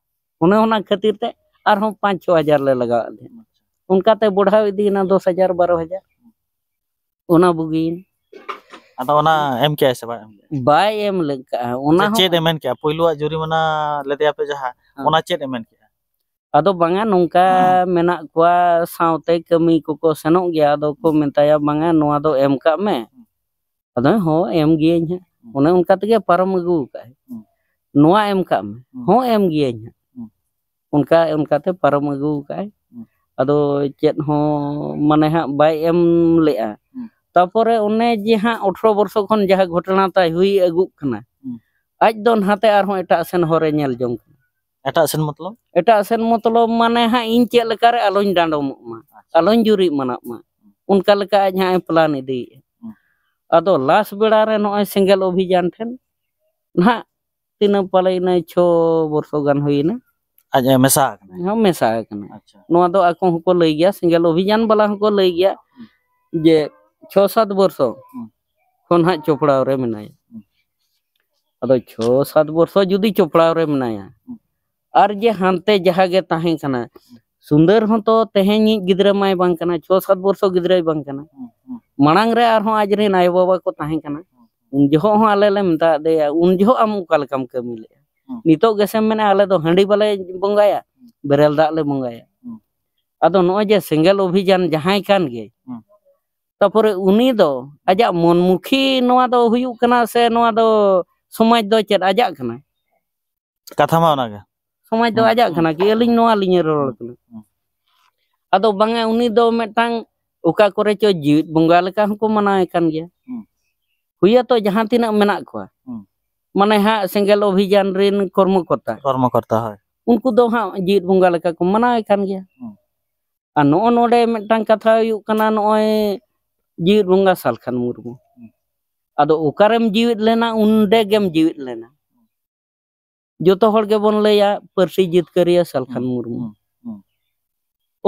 ᱚᱱᱮ ᱚᱱᱟ ᱠᱷᱟᱹᱛᱤᱨ ᱛᱮ ᱟᱨᱦᱚᱸ ᱯᱟᱸᱪ ᱪᱷᱚ ᱦᱟᱡᱟᱨ ᱞᱮ ᱞᱟᱜᱟᱣᱟᱫ ᱫᱮᱭᱟ᱾ ᱟᱪᱪᱷᱟ᱾ ᱚᱱᱠᱟᱛᱮ ᱵᱚᱲᱦᱟᱣ ᱤᱫᱤᱭᱮᱱᱟ ᱫᱚᱥ ᱦᱟᱡᱟᱨ, ᱵᱟᱨᱚ ᱦᱟᱡᱟᱨ᱾ ᱚᱱᱟ ᱵᱩᱜᱤᱭᱮᱱᱟ᱾ ᱟᱫᱚ ᱚᱱᱟ ᱮᱢ ᱠᱮᱜᱼᱟᱭ ᱥᱮ ᱵᱟᱭ ᱮᱢ ᱞᱮᱜᱼᱟ? ᱵᱟᱭ ᱮᱢ ᱞᱮᱫ ᱠᱟᱜᱼᱟ᱾ ᱚᱱᱟ ᱪᱮᱫ, ᱦᱚᱸ ᱪᱮᱫ ᱮ ᱢᱮᱱ ᱠᱮᱜᱼᱟ? ᱯᱳᱭᱞᱳᱣᱟᱜ ᱡᱩᱨᱤᱢᱟᱱᱟ ᱞᱮᱫᱮᱭᱟᱯᱮ ᱡᱟᱦᱟᱸ, ᱦᱮᱸ᱾ ᱚᱱᱟ ᱪᱮᱫ ᱮ ᱢᱮᱱ ᱠᱮᱜᱼᱟ? ᱟᱫᱚ ᱵᱟᱝᱟ, ᱱᱚᱝᱠᱟ ᱢᱮᱱᱟᱜ ᱠᱚᱣᱟ, ᱥᱟᱶᱛᱮ ᱠᱟᱹᱢᱤ ᱠᱚᱠᱚ ᱥᱮᱱᱚᱜ ᱜᱮᱭᱟ, ᱟᱫᱚ ᱠᱚ ᱢᱮᱛᱟᱭᱟ, "ᱵᱟᱝᱟ, ᱱᱚᱣᱟ ᱫᱚ ᱮᱢ ᱠᱟᱜ ᱢᱮ᱾" ᱟᱫᱚ, "ᱦᱚᱸ, ᱮᱢ ᱜᱤᱭᱟᱹᱧ ᱦᱟᱸᱜ᱾" ᱦᱩᱸ᱾ ᱚᱱᱮ ᱚᱱᱠᱟ ᱛᱮᱜᱮ ᱯᱟᱨᱚᱢ ᱟᱹᱜᱩ ᱠᱟᱜᱼᱟᱭ᱾ ᱦᱩᱸ᱾ "ᱱᱚᱣᱟ ᱮᱢ ᱠᱟᱜ ᱢᱮ᱾" ᱦᱩᱸ᱾ "ᱦᱚᱸ, ᱮᱢ ᱜᱤᱭᱟᱹᱧ ᱦᱟᱸᱜ᱾" ᱦᱩᱸ᱾ ᱚᱱᱠᱟ, ᱚᱱᱠᱟᱛᱮ ᱯᱟᱨᱚᱢ ᱟᱹᱜᱩ ᱠᱟᱜᱼᱟᱭ᱾ ᱦᱩᱸ᱾ ᱟᱫᱚ ᱪᱮᱫ ᱦᱚᱸ ᱢᱟᱱᱮ ᱦᱟᱸᱜ ᱵᱟᱭ ᱮᱢ ᱞᱮᱜᱼᱟ᱾ ᱦᱩᱸ᱾ ᱛᱟᱯᱚᱨᱮ ᱚᱱᱮ ᱡᱮ ᱦᱟᱸᱜ ᱟᱴᱷᱨᱚ ᱵᱚᱨᱥᱚ ᱠᱷᱚᱱ ᱡᱟᱦᱟᱸ ᱜᱷᱚᱴᱚᱱᱟ ᱛᱟᱭ ᱦᱩᱭ ᱟᱹᱜᱩᱜ ᱠᱟᱱᱟ, ᱦᱩᱸ᱾ ᱟᱡ ᱫᱚ ᱱᱟᱛᱮ ᱟᱨᱦᱚᱸ ᱮᱴᱟᱜ ᱥᱮᱱ ᱦᱚᱨᱮ ᱧᱮᱞ ᱡᱚᱝ ᱠᱟᱱᱟ᱾ ᱮᱴᱟᱜ ᱥᱮᱱ ᱢᱚᱛᱞᱚᱵ? ᱮᱴᱟᱜ ᱥᱮᱱ ᱢᱚᱛᱞᱚᱵ ᱢᱟᱱᱮ ᱦᱟᱸᱜ ᱤᱧ ᱪᱮᱫ ᱞᱮᱠᱟᱨᱮ ᱟᱞᱚᱧ ᱰᱟᱸᱰᱚᱢᱚᱜ ᱢᱟ, ᱟᱪᱪᱷᱟ᱾ ᱟᱞᱚᱧ ᱡᱩᱨᱤ ᱢᱟᱱᱟᱜ ᱢᱟ, ᱚᱱᱠᱟ ᱞᱮᱠᱟ ᱟᱡ ᱦᱟᱸᱜ ᱮ ᱯᱞᱟᱱ ᱤᱫᱤᱭᱮᱫᱼᱟ᱾ ᱦᱩᱸ᱾ ᱟᱫᱚ ᱞᱟᱥ ᱵᱮᱲᱟ ᱨᱮ ᱱᱚᱜᱼᱚᱭ ᱥᱮᱸᱜᱮᱞ ᱚᱵᱷᱤᱡᱟᱱ ᱴᱷᱮᱱ ᱱᱟᱦᱟᱜ ᱛᱤᱱᱟᱹᱜ ᱯᱟᱞᱮ ᱤᱱᱟᱹ ᱪᱷᱚ ᱵᱚᱨᱥᱚ ᱜᱟᱱ ᱦᱩᱭᱮᱱᱟ᱾ ᱟᱡ ᱮ ᱢᱮᱥᱟ ᱟᱠᱟᱱᱟ᱾ ᱦᱚᱸ ᱢᱮᱥᱟ ᱟᱠᱟᱱᱟ᱾ ᱟᱪᱪᱷᱟ᱾ ᱱᱚᱣᱟ ᱫᱚ ᱟᱠᱚ ᱦᱚᱸᱠᱚ ᱞᱟᱹᱭ ᱜᱮᱭᱟ, ᱥᱮᱸᱜᱮᱞ ᱚᱵᱷᱤᱡᱟᱱ ᱵᱟᱞᱟ ᱦᱚᱸᱠᱚ ᱞᱟᱹᱭ ᱜᱮᱭᱟ ᱦᱩᱸ᱾ ᱡᱮ ᱪᱷᱚ ᱥᱟᱛ ᱵᱚᱨᱥᱚ ᱦᱩᱸ᱾ ᱠᱷᱚᱱ ᱦᱟᱸᱜ ᱪᱚᱯᱲᱟᱣ ᱨᱮ ᱢᱮᱱᱟᱭᱟ᱾ ᱦᱩᱸ᱾ ᱟᱫᱚ ᱪᱷᱚ ᱥᱟᱛ ᱵᱚᱨᱥᱚ ᱡᱩᱫᱤ ᱪᱚᱯᱲᱟᱣ ᱨᱮ ᱢᱮᱱᱟᱭᱟ, ᱦᱩᱸ᱾ ᱟᱨ ᱡᱮ ᱦᱟᱱᱛᱮ ᱡᱟᱦᱟᱸ ᱜᱮ ᱛᱟᱦᱮᱸ ᱠᱟᱱᱟ, ᱥᱩᱱᱫᱚᱨ ᱦᱚᱸᱛᱚ ᱛᱮᱦᱮᱧᱤᱡ ᱜᱤᱫᱽᱨᱟᱹ ᱢᱟᱭ ᱵᱟᱝ ᱠᱟᱱᱟ, ᱪᱷᱚ ᱥᱟᱛ ᱵᱚᱨᱥᱚ ᱜᱤᱫᱽᱨᱟᱹᱭ ᱵᱟᱝ ᱠᱟᱱᱟ᱾ ᱦᱩᱸ, ᱦᱩᱸ᱾ ᱢᱟᱲᱟᱝ ᱨᱮ ᱟᱨᱦᱚᱸ ᱟᱡ ᱨᱮᱱ ᱟᱭᱳᱼᱵᱟᱵᱟ ᱠᱚ ᱛᱟᱦᱮᱸ ᱠᱟᱱᱟ, ᱦᱩᱸ, ᱦᱩᱸ᱾ ᱩᱱ ᱡᱚᱦᱚᱜ ᱦᱚᱸ ᱟᱞᱮ ᱞᱮ ᱢᱮᱛᱟᱫ ᱫᱮᱭᱟ, ᱩᱱ ᱡᱚᱦᱚᱜ ᱟᱢ ᱚᱠᱟ ᱞᱮᱠᱟᱢ ᱠᱟᱹᱢᱤ ᱞᱮᱫᱼᱟ? ᱦᱩᱸ᱾ ᱱᱤᱛᱚᱜ ᱜᱮᱥᱮᱢ ᱢᱮᱱᱟ ᱟᱞᱮ ᱫᱚ ᱦᱟᱺᱰᱤ ᱵᱟᱞᱮ ᱵᱚᱸᱜᱟᱭᱟ, ᱦᱩᱸ᱾ ᱵᱮᱨᱮᱞ ᱫᱟᱜ ᱞᱮ ᱵᱚᱸᱜᱟᱭᱟ᱾ ᱦᱩᱸ᱾ ᱟᱫᱚ ᱱᱚᱜᱼᱚᱭ ᱡᱮ ᱥᱮᱸᱜᱮᱞ ᱚᱵᱷᱤᱡᱟᱱ ᱡᱟᱦᱟᱸᱭ ᱠᱟᱱ ᱜᱮ, ᱦᱩᱸ᱾ ᱛᱟᱯᱚᱨᱮ ᱩᱱᱤ ᱫᱚ ᱟᱡᱟᱜ ᱢᱚᱱᱢᱩᱠᱷᱤ ᱱᱚᱣᱟ ᱫᱚ ᱦᱩᱭᱩᱜ ᱠᱟᱱᱟ ᱥᱮ ᱱᱚᱣᱟ ᱫᱚ ᱥᱚᱢᱟᱡᱽ ᱫᱚ ᱪᱮᱫ ᱟᱡᱟᱜ ᱠᱟᱱᱟ? ᱠᱟᱛᱷᱟ ᱢᱟ ᱚᱱᱟᱜᱮ᱾ ᱥᱚᱢᱟᱡᱽ ᱫᱚ ᱦᱩᱸ, ᱟᱡᱟᱜ ᱦᱩᱸ, ᱠᱟᱱᱟ ᱠᱤ? ᱟᱹᱞᱤᱧ ᱦᱩᱸ, ᱱᱚᱣᱟ ᱞᱤᱧ ᱨᱚᱲ ᱦᱩᱸ, ᱠᱟᱱᱟ᱾ ᱦᱩᱸ᱾ ᱟᱫᱚ ᱵᱟᱝᱟ, ᱩᱱᱤ ᱫᱚ ᱢᱤᱫᱴᱟᱝ ᱚᱠᱟ ᱠᱚᱨᱮ ᱪᱚ ᱡᱤᱣᱤᱫ ᱵᱚᱸᱜᱟ ᱞᱮᱠᱟ ᱦᱚᱸᱠᱚ ᱢᱟᱱᱟᱣᱮ ᱠᱟᱱ ᱜᱮᱭᱟ᱾ ᱦᱩᱸ᱾ ᱦᱩᱭᱟᱛᱚ ᱡᱟᱦᱟᱸ ᱛᱤᱱᱟᱹᱜ ᱢᱮᱱᱟᱜ ᱠᱚᱣᱟ, ᱦᱩᱸ᱾ ᱢᱟᱱᱮ ᱦᱟᱸᱜ ᱥᱮᱸᱜᱮᱞ ᱚᱵᱷᱤᱡᱟᱱ ᱨᱮᱱ ᱠᱚᱨᱢᱚᱠᱚᱨᱛᱟ, ᱠᱚᱨᱢᱚᱠᱚᱨᱛᱟ, ᱦᱳᱭ᱾ ᱩᱱᱠᱩ ᱫᱚ ᱦᱟᱸᱜ ᱡᱤᱣᱤᱫ ᱵᱚᱸᱜᱟ ᱞᱮᱠᱟ ᱠᱚ ᱢᱟᱱᱟᱣᱮ ᱠᱟᱱ ᱜᱮᱭᱟ᱾ ᱦᱩᱸ᱾ ᱟᱨ ᱱᱚᱜᱼᱚ ᱱᱚᱰᱮ ᱢᱤᱫᱴᱟᱝ ᱠᱟᱛᱷᱟ ᱦᱩᱭᱩᱜ ᱠᱟᱱᱟ, ᱱᱚᱜᱼᱚᱭ ᱡᱤᱣᱤᱫ ᱵᱚᱸᱜᱟ ᱥᱟᱞᱠᱷᱟᱱ ᱢᱩᱨᱢᱩ᱾ ᱦᱩᱸ᱾ ᱟᱫᱚ ᱚᱠᱟᱨᱮᱢ ᱡᱤᱣᱤᱫ ᱞᱮᱱᱟ, ᱚᱸᱰᱮ ᱜᱮᱢ ᱡᱤᱣᱤᱫ ᱞᱮᱱᱟ᱾ ᱡᱚᱛᱚ ᱦᱚᱲ ᱜᱮᱵᱚᱱ ᱞᱟᱹᱭᱟ ᱯᱟᱹᱨᱥᱤ ᱡᱤᱛᱠᱟᱹᱨᱤᱭᱟᱹ ᱥᱟᱞᱠᱷᱟᱱ ᱦᱩᱸ, ᱢᱩᱨᱢᱩ᱾ ᱦᱩᱸ, ᱦᱩᱸ᱾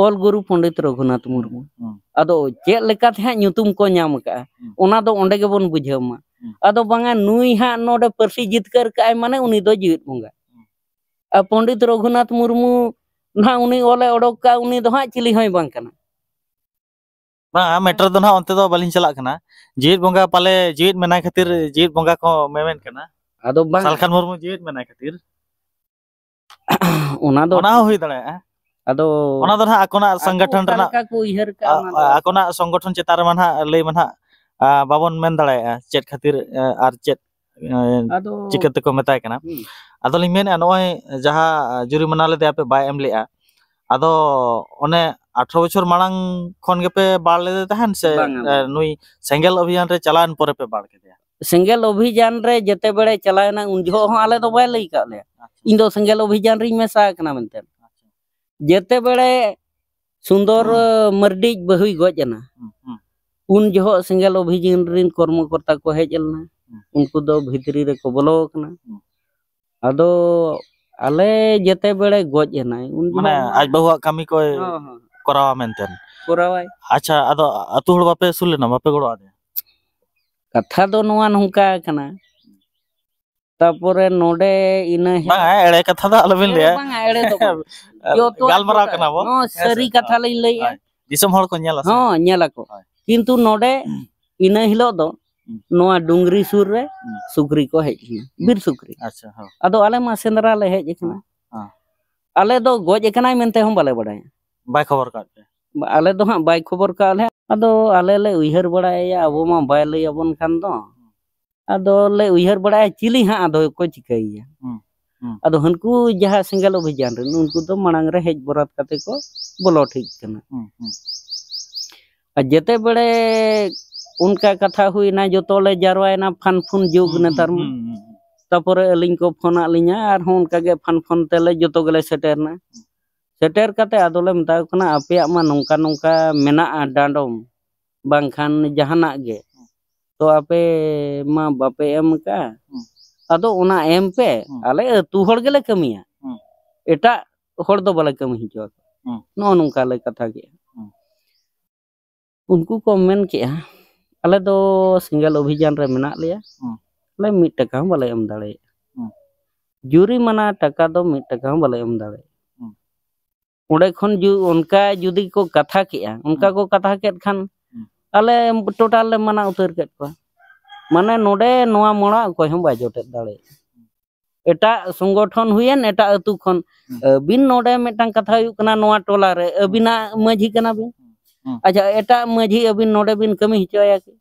ᱚᱞ ᱜᱩᱨᱩ ᱯᱚᱱᱰᱤᱛ ᱨᱚᱜᱷᱩᱱᱟᱛᱷ ᱦᱩᱸ, ᱢᱩᱨᱢᱩ᱾ ᱦᱩᱸ᱾ ᱟᱫᱚ ᱪᱮᱫ ᱞᱮᱠᱟᱛᱮ ᱦᱟᱸᱜ ᱧᱩᱛᱩᱢ ᱠᱚ ᱧᱟᱢ ᱟᱠᱟᱜᱼᱟ, ᱦᱩᱸ᱾ ᱚᱱᱟ ᱫᱚ ᱚᱸᱰᱮ ᱜᱮᱵᱚᱱ ᱵᱩᱡᱷᱟᱹᱣ ᱢᱟ᱾ ᱦᱩᱸ᱾ ᱟᱫᱚ ᱵᱟᱝᱟ, ᱱᱩᱭ ᱦᱟᱸᱜ ᱱᱚᱰᱮ ᱯᱟᱹᱨᱥᱤ ᱡᱤᱛᱠᱟᱹᱨ ᱠᱟᱜᱼᱟᱭ, ᱢᱟᱱᱮ ᱩᱱᱤ ᱫᱚ ᱡᱤᱣᱤᱫ ᱵᱚᱸᱜᱟ᱾ ᱦᱩᱸ᱾ ᱟᱨ ᱯᱚᱱᱰᱤᱛ ᱨᱚᱜᱷᱩᱱᱟᱛᱷ ᱢᱩᱨᱢᱩ ᱱᱟᱦᱟᱜ ᱩᱱᱤ ᱚᱞᱮ ᱚᱰᱚᱠ ᱠᱟᱜᱼᱟ, ᱩᱱᱤ ᱫᱚ ᱦᱟᱸᱜ ᱪᱤᱞᱤ ᱦᱚᱸᱭ ᱵᱟᱝ ᱠᱟᱱᱟ᱾ ᱵᱟᱝ, ᱢᱮᱴᱟᱨ ᱫᱚ ᱱᱟᱦᱟᱜ ᱚᱱᱛᱮ ᱫᱚ ᱵᱟᱹᱞᱤᱧ ᱪᱟᱞᱟᱜ ᱠᱟᱱᱟ᱾ ᱡᱤᱣᱤᱫ ᱵᱚᱸᱜᱟ ᱯᱟᱞᱮ ᱡᱤᱣᱤᱫ ᱢᱮᱱᱟᱭ ᱠᱷᱟᱹᱛᱤᱨ ᱡᱤᱣᱤᱫ ᱵᱚᱸᱜᱟ ᱠᱚ ᱢᱮᱢᱮᱱ ᱠᱟᱱᱟ᱾ ᱟᱫᱚ ᱵᱟᱝ᱾ ᱥᱟᱞᱠᱷᱟᱱ ᱢᱩᱨᱢᱩ ᱡᱤᱣᱤᱫ ᱢᱮᱱᱟᱭ ᱠᱷᱟᱹᱛᱤᱨ᱾ ᱚᱱᱟ ᱫᱚ ᱚᱱᱟ ᱦᱚᱸ ᱦᱩᱭ ᱫᱟᱲᱮᱭᱟᱜᱼᱟ᱾ ᱟᱫᱚ ᱚᱱᱟ ᱫᱚ ᱱᱟᱦᱟᱜ ᱟᱠᱚᱱᱟᱜ ᱟᱠᱚ ᱥᱚᱝᱜᱚᱴᱷᱚᱱ ᱚᱠᱟ ᱨᱮᱱᱟᱜ, ᱞᱮᱠᱟ ᱠᱚ ᱩᱭᱦᱟᱹᱨ ᱠᱟᱜᱼᱟ, ᱟ-, ᱚᱱᱟ ᱫᱚ ᱟᱠᱚᱱᱟᱜ ᱥᱚᱝᱜᱚᱴᱷᱚᱱ ᱪᱮᱛᱟᱱ ᱨᱮᱢᱟ ᱱᱟᱦᱟᱜ ᱞᱟᱹᱭ ᱢᱟ ᱱᱟᱦᱟᱜ, ᱟ, ᱵᱟᱵᱚᱱ ᱢᱮᱱ ᱫᱟᱲᱮᱭᱟᱜᱼᱟ ᱪᱮᱫ ᱠᱷᱟᱹᱛᱤᱨ, ᱟ, ᱟᱨ ᱪᱮᱫ, ᱟ, ᱟᱫᱚ ᱪᱤᱠᱟᱹ ᱛᱮᱠᱚ ᱢᱮᱛᱟᱭ ᱠᱟᱱᱟ᱾ ᱦᱩᱸ᱾ ᱟᱫᱚᱞᱤᱧ ᱢᱮᱱᱮᱫᱼᱟ, ᱱᱚᱜᱼᱚᱭ ᱡᱟᱦᱟᱸ ᱡᱩᱨᱤᱢᱟᱱᱟ ᱞᱮᱫᱮᱭᱟ ᱯᱮ, ᱵᱟᱭ ᱮᱢ ᱞᱮᱫᱼᱟ, ᱟᱫᱚ ᱚᱱᱮ ᱟᱴᱷᱨᱚ ᱵᱚᱪᱷᱚᱨ ᱢᱟᱲᱟᱝ ᱠᱷᱚᱱ ᱜᱮᱯᱮ ᱵᱟᱲ ᱞᱮᱫᱮ ᱛᱟᱦᱮᱱ ᱥᱮ, ᱵᱟᱝᱟ, ᱮ, ᱵᱟᱝᱟ᱾ ᱱᱩᱭ ᱥᱮᱸᱜᱮᱞ ᱚᱵᱷᱤᱭᱟᱱ ᱨᱮ ᱪᱟᱞᱟᱣᱮᱱ ᱯᱚᱨᱮ ᱯᱮ ᱵᱟᱲ ᱠᱮᱫᱮᱭᱟ? ᱥᱮᱸᱜᱮᱞ ᱚᱵᱷᱤᱡᱟᱱ ᱨᱮ ᱡᱮᱛᱮ ᱵᱮᱲᱮ ᱪᱟᱞᱟᱣ ᱮᱱᱟ, ᱩᱱ ᱡᱚᱦᱚᱜ ᱦᱚᱸ ᱟᱞᱮ ᱫᱚ ᱵᱟᱭ ᱞᱟᱹᱭ ᱠᱟᱜ ᱞᱮᱭᱟ᱾ ᱟᱪᱪᱷᱟ᱾ ᱤᱧ ᱫᱚ ᱥᱮᱸᱜᱮᱞ ᱚᱵᱷᱤᱡᱟᱱ ᱨᱤᱧ ᱢᱮᱥᱟ ᱟᱠᱟᱱᱟ ᱢᱮᱱᱛᱮ᱾ ᱟᱪᱪᱷᱟ᱾ ᱡᱮᱛᱮ ᱵᱮᱲᱮ ᱥᱩᱱᱫᱚᱨ ᱢᱟᱹᱨᱰᱤᱡ ᱵᱟᱹᱦᱩᱭ ᱜᱚᱡ ᱮᱱᱟ, ᱦᱩᱸ, ᱦᱩᱸ᱾ ᱩᱱ ᱡᱚᱦᱚᱜ ᱥᱮᱸᱜᱮᱞ ᱚᱵᱷᱤᱡᱟᱱ ᱨᱤᱱ ᱠᱚᱨᱢᱚᱠᱚᱨᱛᱟ ᱠᱚ ᱦᱮᱡ ᱞᱮᱱᱟ᱾ ᱦᱩᱸ᱾ ᱩᱱᱠᱩ ᱫᱚ ᱵᱷᱤᱛᱨᱤ ᱨᱮᱠᱚ ᱵᱚᱞᱚ ᱟᱠᱟᱱᱟ᱾ ᱦᱩᱸ᱾ ᱟᱫᱚ ᱟᱞᱮ ᱡᱮᱛᱮ ᱵᱮᱲᱮ ᱜᱚᱡ ᱮᱱᱟᱭ, ᱩᱱ ᱢᱟᱱᱮ ᱡᱚᱦᱚᱜ ᱢᱟ ᱟᱡ ᱵᱟᱹᱦᱩᱣᱟᱜ ᱠᱟᱹᱢᱤ ᱠᱚᱭ ᱦᱚᱸ, ᱦᱚᱸ᱾ ᱠᱚᱨᱟᱣᱟ ᱢᱮᱱᱛᱮ᱾ ᱠᱚᱨᱟᱣᱟᱭ᱾ ᱟᱪᱪᱷᱟ, ᱟᱫᱚ ᱟᱹᱛᱩ ᱦᱚᱲ ᱵᱟᱯᱮ ᱟᱹᱥᱩᱞ ᱞᱮᱱᱟ, ᱵᱟᱯᱮ ᱜᱚᱲᱚ ᱟᱫᱮᱭᱟ? ᱠᱟᱛᱷᱟ ᱫᱚ ᱱᱚᱣᱟ ᱱᱚᱝᱠᱟ ᱠᱟᱱᱟ, ᱛᱟᱯᱚᱨᱮ ᱱᱚᱰᱮ ᱤᱱᱟᱹ ᱦᱤᱞᱳᱜ ᱵᱟᱝᱟ, ᱮᱲᱮ ᱠᱟᱛᱷᱟ ᱫᱚ ᱟᱞᱚᱵᱤᱱ ᱮᱲᱮ ᱞᱟᱹᱭᱟ᱾ ᱵᱟᱝᱟ, ᱮᱲᱮ ᱫᱚ ᱵᱟᱝ᱾ ᱡᱚᱛᱚᱣᱟᱜ ᱜᱟᱞᱢᱟᱨᱟᱣ ᱡᱚᱛᱚ ᱠᱟᱱᱟ ᱵᱚ᱾ ᱱᱚᱣᱟ ᱦᱮᱸ ᱥᱟᱹᱨᱤ ᱥᱮ? ᱠᱟᱛᱷᱟ ᱞᱤᱧ ᱞᱟᱹᱭᱮᱜᱼᱟ᱾ ᱦᱳᱭ᱾ ᱫᱤᱥᱚᱢ ᱦᱚᱲ ᱠᱚ ᱧᱮᱞᱟ ᱥᱮ? ᱦᱚᱸ, ᱧᱮᱞ ᱟᱠᱚ᱾ ᱦᱳᱭ᱾ ᱠᱤᱱᱛᱩ ᱱᱚᱰᱮ ᱦᱩᱸ᱾ ᱤᱱᱟᱹ ᱦᱤᱞᱳᱜ ᱫᱚ ᱦᱩᱸ᱾ ᱱᱚᱣᱟ ᱰᱩᱝᱨᱤ ᱥᱩᱨ ᱨᱮ ᱦᱩᱸ᱾ ᱥᱩᱠᱨᱤ ᱠᱚ ᱦᱮᱡ ᱞᱮᱱᱟ, ᱦᱩᱸ᱾ ᱵᱤᱨ ᱥᱩᱠᱨᱤ᱾ ᱟᱪᱪᱷᱟ, ᱦᱚᱸ᱾ ᱟᱫᱚ ᱟᱞᱮ ᱢᱟ ᱥᱮᱸᱫᱽᱨᱟ ᱞᱮ ᱦᱮᱡ ᱟᱠᱟᱱᱟ᱾ ᱦᱚᱸ᱾ ᱟᱞᱮ ᱫᱚ ᱜᱚᱡ ᱟᱠᱟᱱᱟᱭ ᱢᱮᱱᱛᱮ ᱦᱚᱸ ᱵᱟᱞᱮ ᱵᱟᱲᱟᱭᱟ᱾ ᱵᱟᱭ ᱠᱷᱚᱵᱚᱨ ᱠᱟᱜ ᱯᱮ? ᱵᱟ-, ᱟᱞᱮ ᱫᱚ ᱦᱟᱸᱜ ᱵᱟᱭ ᱠᱷᱚᱵᱚᱨ ᱠᱟᱜ ᱞᱮᱭᱟ᱾ ᱟᱫᱚ ᱟᱞᱮ ᱞᱮ ᱩᱭᱦᱟᱹᱨ ᱵᱟᱲᱟᱭᱮᱭᱟ, ᱟᱵᱚ ᱢᱟ ᱵᱟᱭ ᱞᱟᱹᱭ ᱟᱵᱚᱱ ᱠᱟᱱ ᱫᱚ᱾ ᱟᱫᱚ ᱞᱮ ᱩᱭᱦᱟᱹᱨ ᱵᱟᱲᱟᱭᱟ, ᱪᱤᱞᱤ ᱦᱟᱸᱜ ᱟᱫᱚ ᱠᱚ ᱪᱤᱠᱟᱹᱭᱮᱭᱟ? ᱦᱩᱸ, ᱦᱩᱸ᱾ ᱟᱫᱚ ᱦᱟᱹᱱᱠᱩ ᱡᱟᱦᱟᱸ ᱥᱮᱸᱜᱮᱞ ᱚᱵᱷᱤᱡᱟᱱ ᱨᱮᱱ, ᱩᱱᱠᱩ ᱫᱚ ᱢᱟᱲᱟᱝ ᱨᱮ ᱦᱮᱡ ᱵᱚᱨᱟᱛ ᱠᱟᱛᱮ ᱠᱚ ᱵᱚᱞᱚ ᱴᱷᱤᱠ ᱠᱟᱱᱟ᱾ ᱦᱩᱸ, ᱦᱩᱸ᱾ ᱟᱨ ᱡᱮᱛᱮ ᱵᱮᱲᱮ ᱚᱱᱠᱟ ᱠᱟᱛᱷᱟ ᱦᱩᱭᱱᱟ, ᱡᱚᱛᱚ ᱞᱮ ᱡᱟᱨᱣᱟᱭᱮᱱᱟ, ᱯᱷᱟᱱ ᱯᱷᱩᱱ ᱡᱩᱜᱽ ᱦᱩᱸ, ᱱᱮᱛᱟᱨ ᱦᱩᱸ, ᱢᱟ᱾ ᱦᱩᱸ, ᱦᱩᱸ, ᱦᱩᱸ᱾ ᱛᱟᱯᱚᱨᱮ ᱟᱹᱞᱤᱧ ᱠᱚ ᱯᱷᱳᱱ ᱟᱫ ᱞᱤᱧᱟ, ᱟᱨᱦᱚᱸ ᱚᱱᱠᱟ ᱜᱮ ᱯᱷᱟᱱ ᱯᱷᱳᱱ ᱛᱮᱞᱮ ᱡᱚᱛᱚ ᱜᱮᱞᱮ ᱥᱮᱴᱮᱨᱱᱟ᱾ ᱥᱮᱴᱮᱨ ᱠᱟᱛᱮ ᱟᱫᱚᱞᱮ ᱢᱮᱛᱟ ᱠᱚ ᱠᱟᱱᱟ, ᱟᱯᱮᱭᱟᱜ ᱢᱟ ᱱᱚᱝᱠᱟ ᱱᱚᱝᱠᱟ ᱢᱮᱱᱟᱜᱼᱟ ᱰᱟᱸᱰᱚᱢ, ᱵᱟᱝᱠᱷᱟᱱ ᱡᱟᱦᱟᱱᱟᱜ ᱜᱮ, ᱛᱚ ᱟᱯᱮ ᱢᱟ ᱵᱟᱯᱮ ᱮᱢ ᱟᱠᱟᱫᱼᱟ᱾ ᱦᱩᱸ᱾ ᱟᱫᱚ ᱚᱱᱟ ᱮᱢ ᱯᱮ, ᱦᱩᱸ᱾ ᱟᱞᱮ ᱟᱹᱛᱩ ᱦᱚᱲ ᱜᱮᱞᱮ ᱠᱟᱹᱢᱤᱭᱟ, ᱦᱩᱸ᱾ ᱮᱴᱟᱜ ᱦᱚᱲ ᱫᱚ ᱵᱟᱞᱮ ᱠᱟᱹᱢᱤ ᱦᱚᱪᱚ ᱟᱠᱚᱣᱟ᱾ ᱦᱩᱸ᱾ ᱱᱚᱜᱼᱚ ᱱᱚᱝᱠᱟ ᱞᱮ ᱠᱟᱛᱷᱟ ᱠᱮᱜᱼᱟ᱾ ᱦᱩᱸ᱾ ᱩᱱᱠᱩ ᱠᱚ ᱢᱮᱱ ᱠᱮᱜᱼᱟ, ᱟᱞᱮ ᱫᱚ ᱥᱮᱸᱜᱮᱞ ᱚᱵᱷᱤᱡᱟᱱ ᱨᱮ ᱢᱮᱱᱟᱜ ᱞᱮᱭᱟ, ᱦᱩᱸ᱾ ᱟᱞᱮ ᱢᱤᱫ ᱴᱟᱠᱟ ᱦᱚᱸ ᱵᱟᱞᱮ ᱮᱢ ᱫᱟᱲᱮᱭᱟᱜᱼᱟ᱾ ᱦᱩᱸ᱾ ᱡᱩᱨᱤᱢᱟᱱᱟ ᱴᱟᱠᱟ ᱫᱚ ᱢᱤᱫ ᱴᱟᱠᱟ ᱦᱚᱸ ᱵᱟᱞᱮ ᱮᱢ ᱫᱟᱲᱮᱭᱟᱜᱼᱟ᱾ ᱦᱩᱸ᱾ ᱚᱸᱰᱮ ᱠᱷᱚᱱ ᱡᱩ-, ᱚᱱᱠᱟ ᱡᱩᱫᱤ ᱠᱚ ᱠᱟᱛᱷᱟ ᱠᱮᱜᱼᱟ, ᱚᱱᱠᱟ ᱦᱩᱸ᱾ ᱠᱚ ᱠᱟᱛᱷᱟ ᱠᱮᱫ ᱠᱷᱟᱱ ᱦᱩᱸ᱾ ᱟᱞᱮ ᱴᱳᱴᱟᱞ ᱞᱮ ᱢᱟᱱᱟ ᱩᱛᱟᱹᱨ ᱠᱮᱫ ᱠᱚᱣᱟ᱾ ᱢᱟᱱᱮ ᱱᱚᱰᱮ ᱱᱚᱣᱟ ᱢᱚᱲᱟ ᱚᱠᱚᱭ ᱦᱚᱸ ᱵᱟᱭ ᱡᱚᱴᱮᱫ ᱫᱟᱲᱮᱭᱟᱜᱼᱟ᱾ ᱮᱴᱟᱜ ᱥᱚᱝᱜᱚᱴᱷᱚᱱ ᱦᱩᱭᱮᱱ, ᱮᱴᱟᱜ ᱟᱹᱛᱩ ᱠᱷᱚᱱ, ᱦᱩᱸ᱾ ᱟᱹᱵᱤᱱ ᱱᱚᱰᱮ ᱢᱤᱫᱴᱟᱝ ᱠᱟᱛᱷᱟ ᱦᱩᱭᱩᱜ ᱠᱟᱱᱟ, ᱱᱚᱣᱟ ᱴᱚᱞᱟ ᱨᱮ ᱦᱩᱸ᱾ ᱟᱹᱵᱤᱱᱟᱜ ᱢᱟᱹᱡᱷᱤ ᱠᱟᱱᱟ ᱵᱤᱱ᱾ ᱦᱩᱸ᱾ ᱟᱪᱪᱷᱟ, ᱮᱴᱟᱜ ᱢᱟᱹᱡᱷᱤ ᱟᱹᱵᱤᱱ ᱱᱚᱰᱮ ᱵᱤᱱ ᱠᱟᱹᱢᱤ ᱦᱚᱪᱚᱭᱟ ᱠᱤ?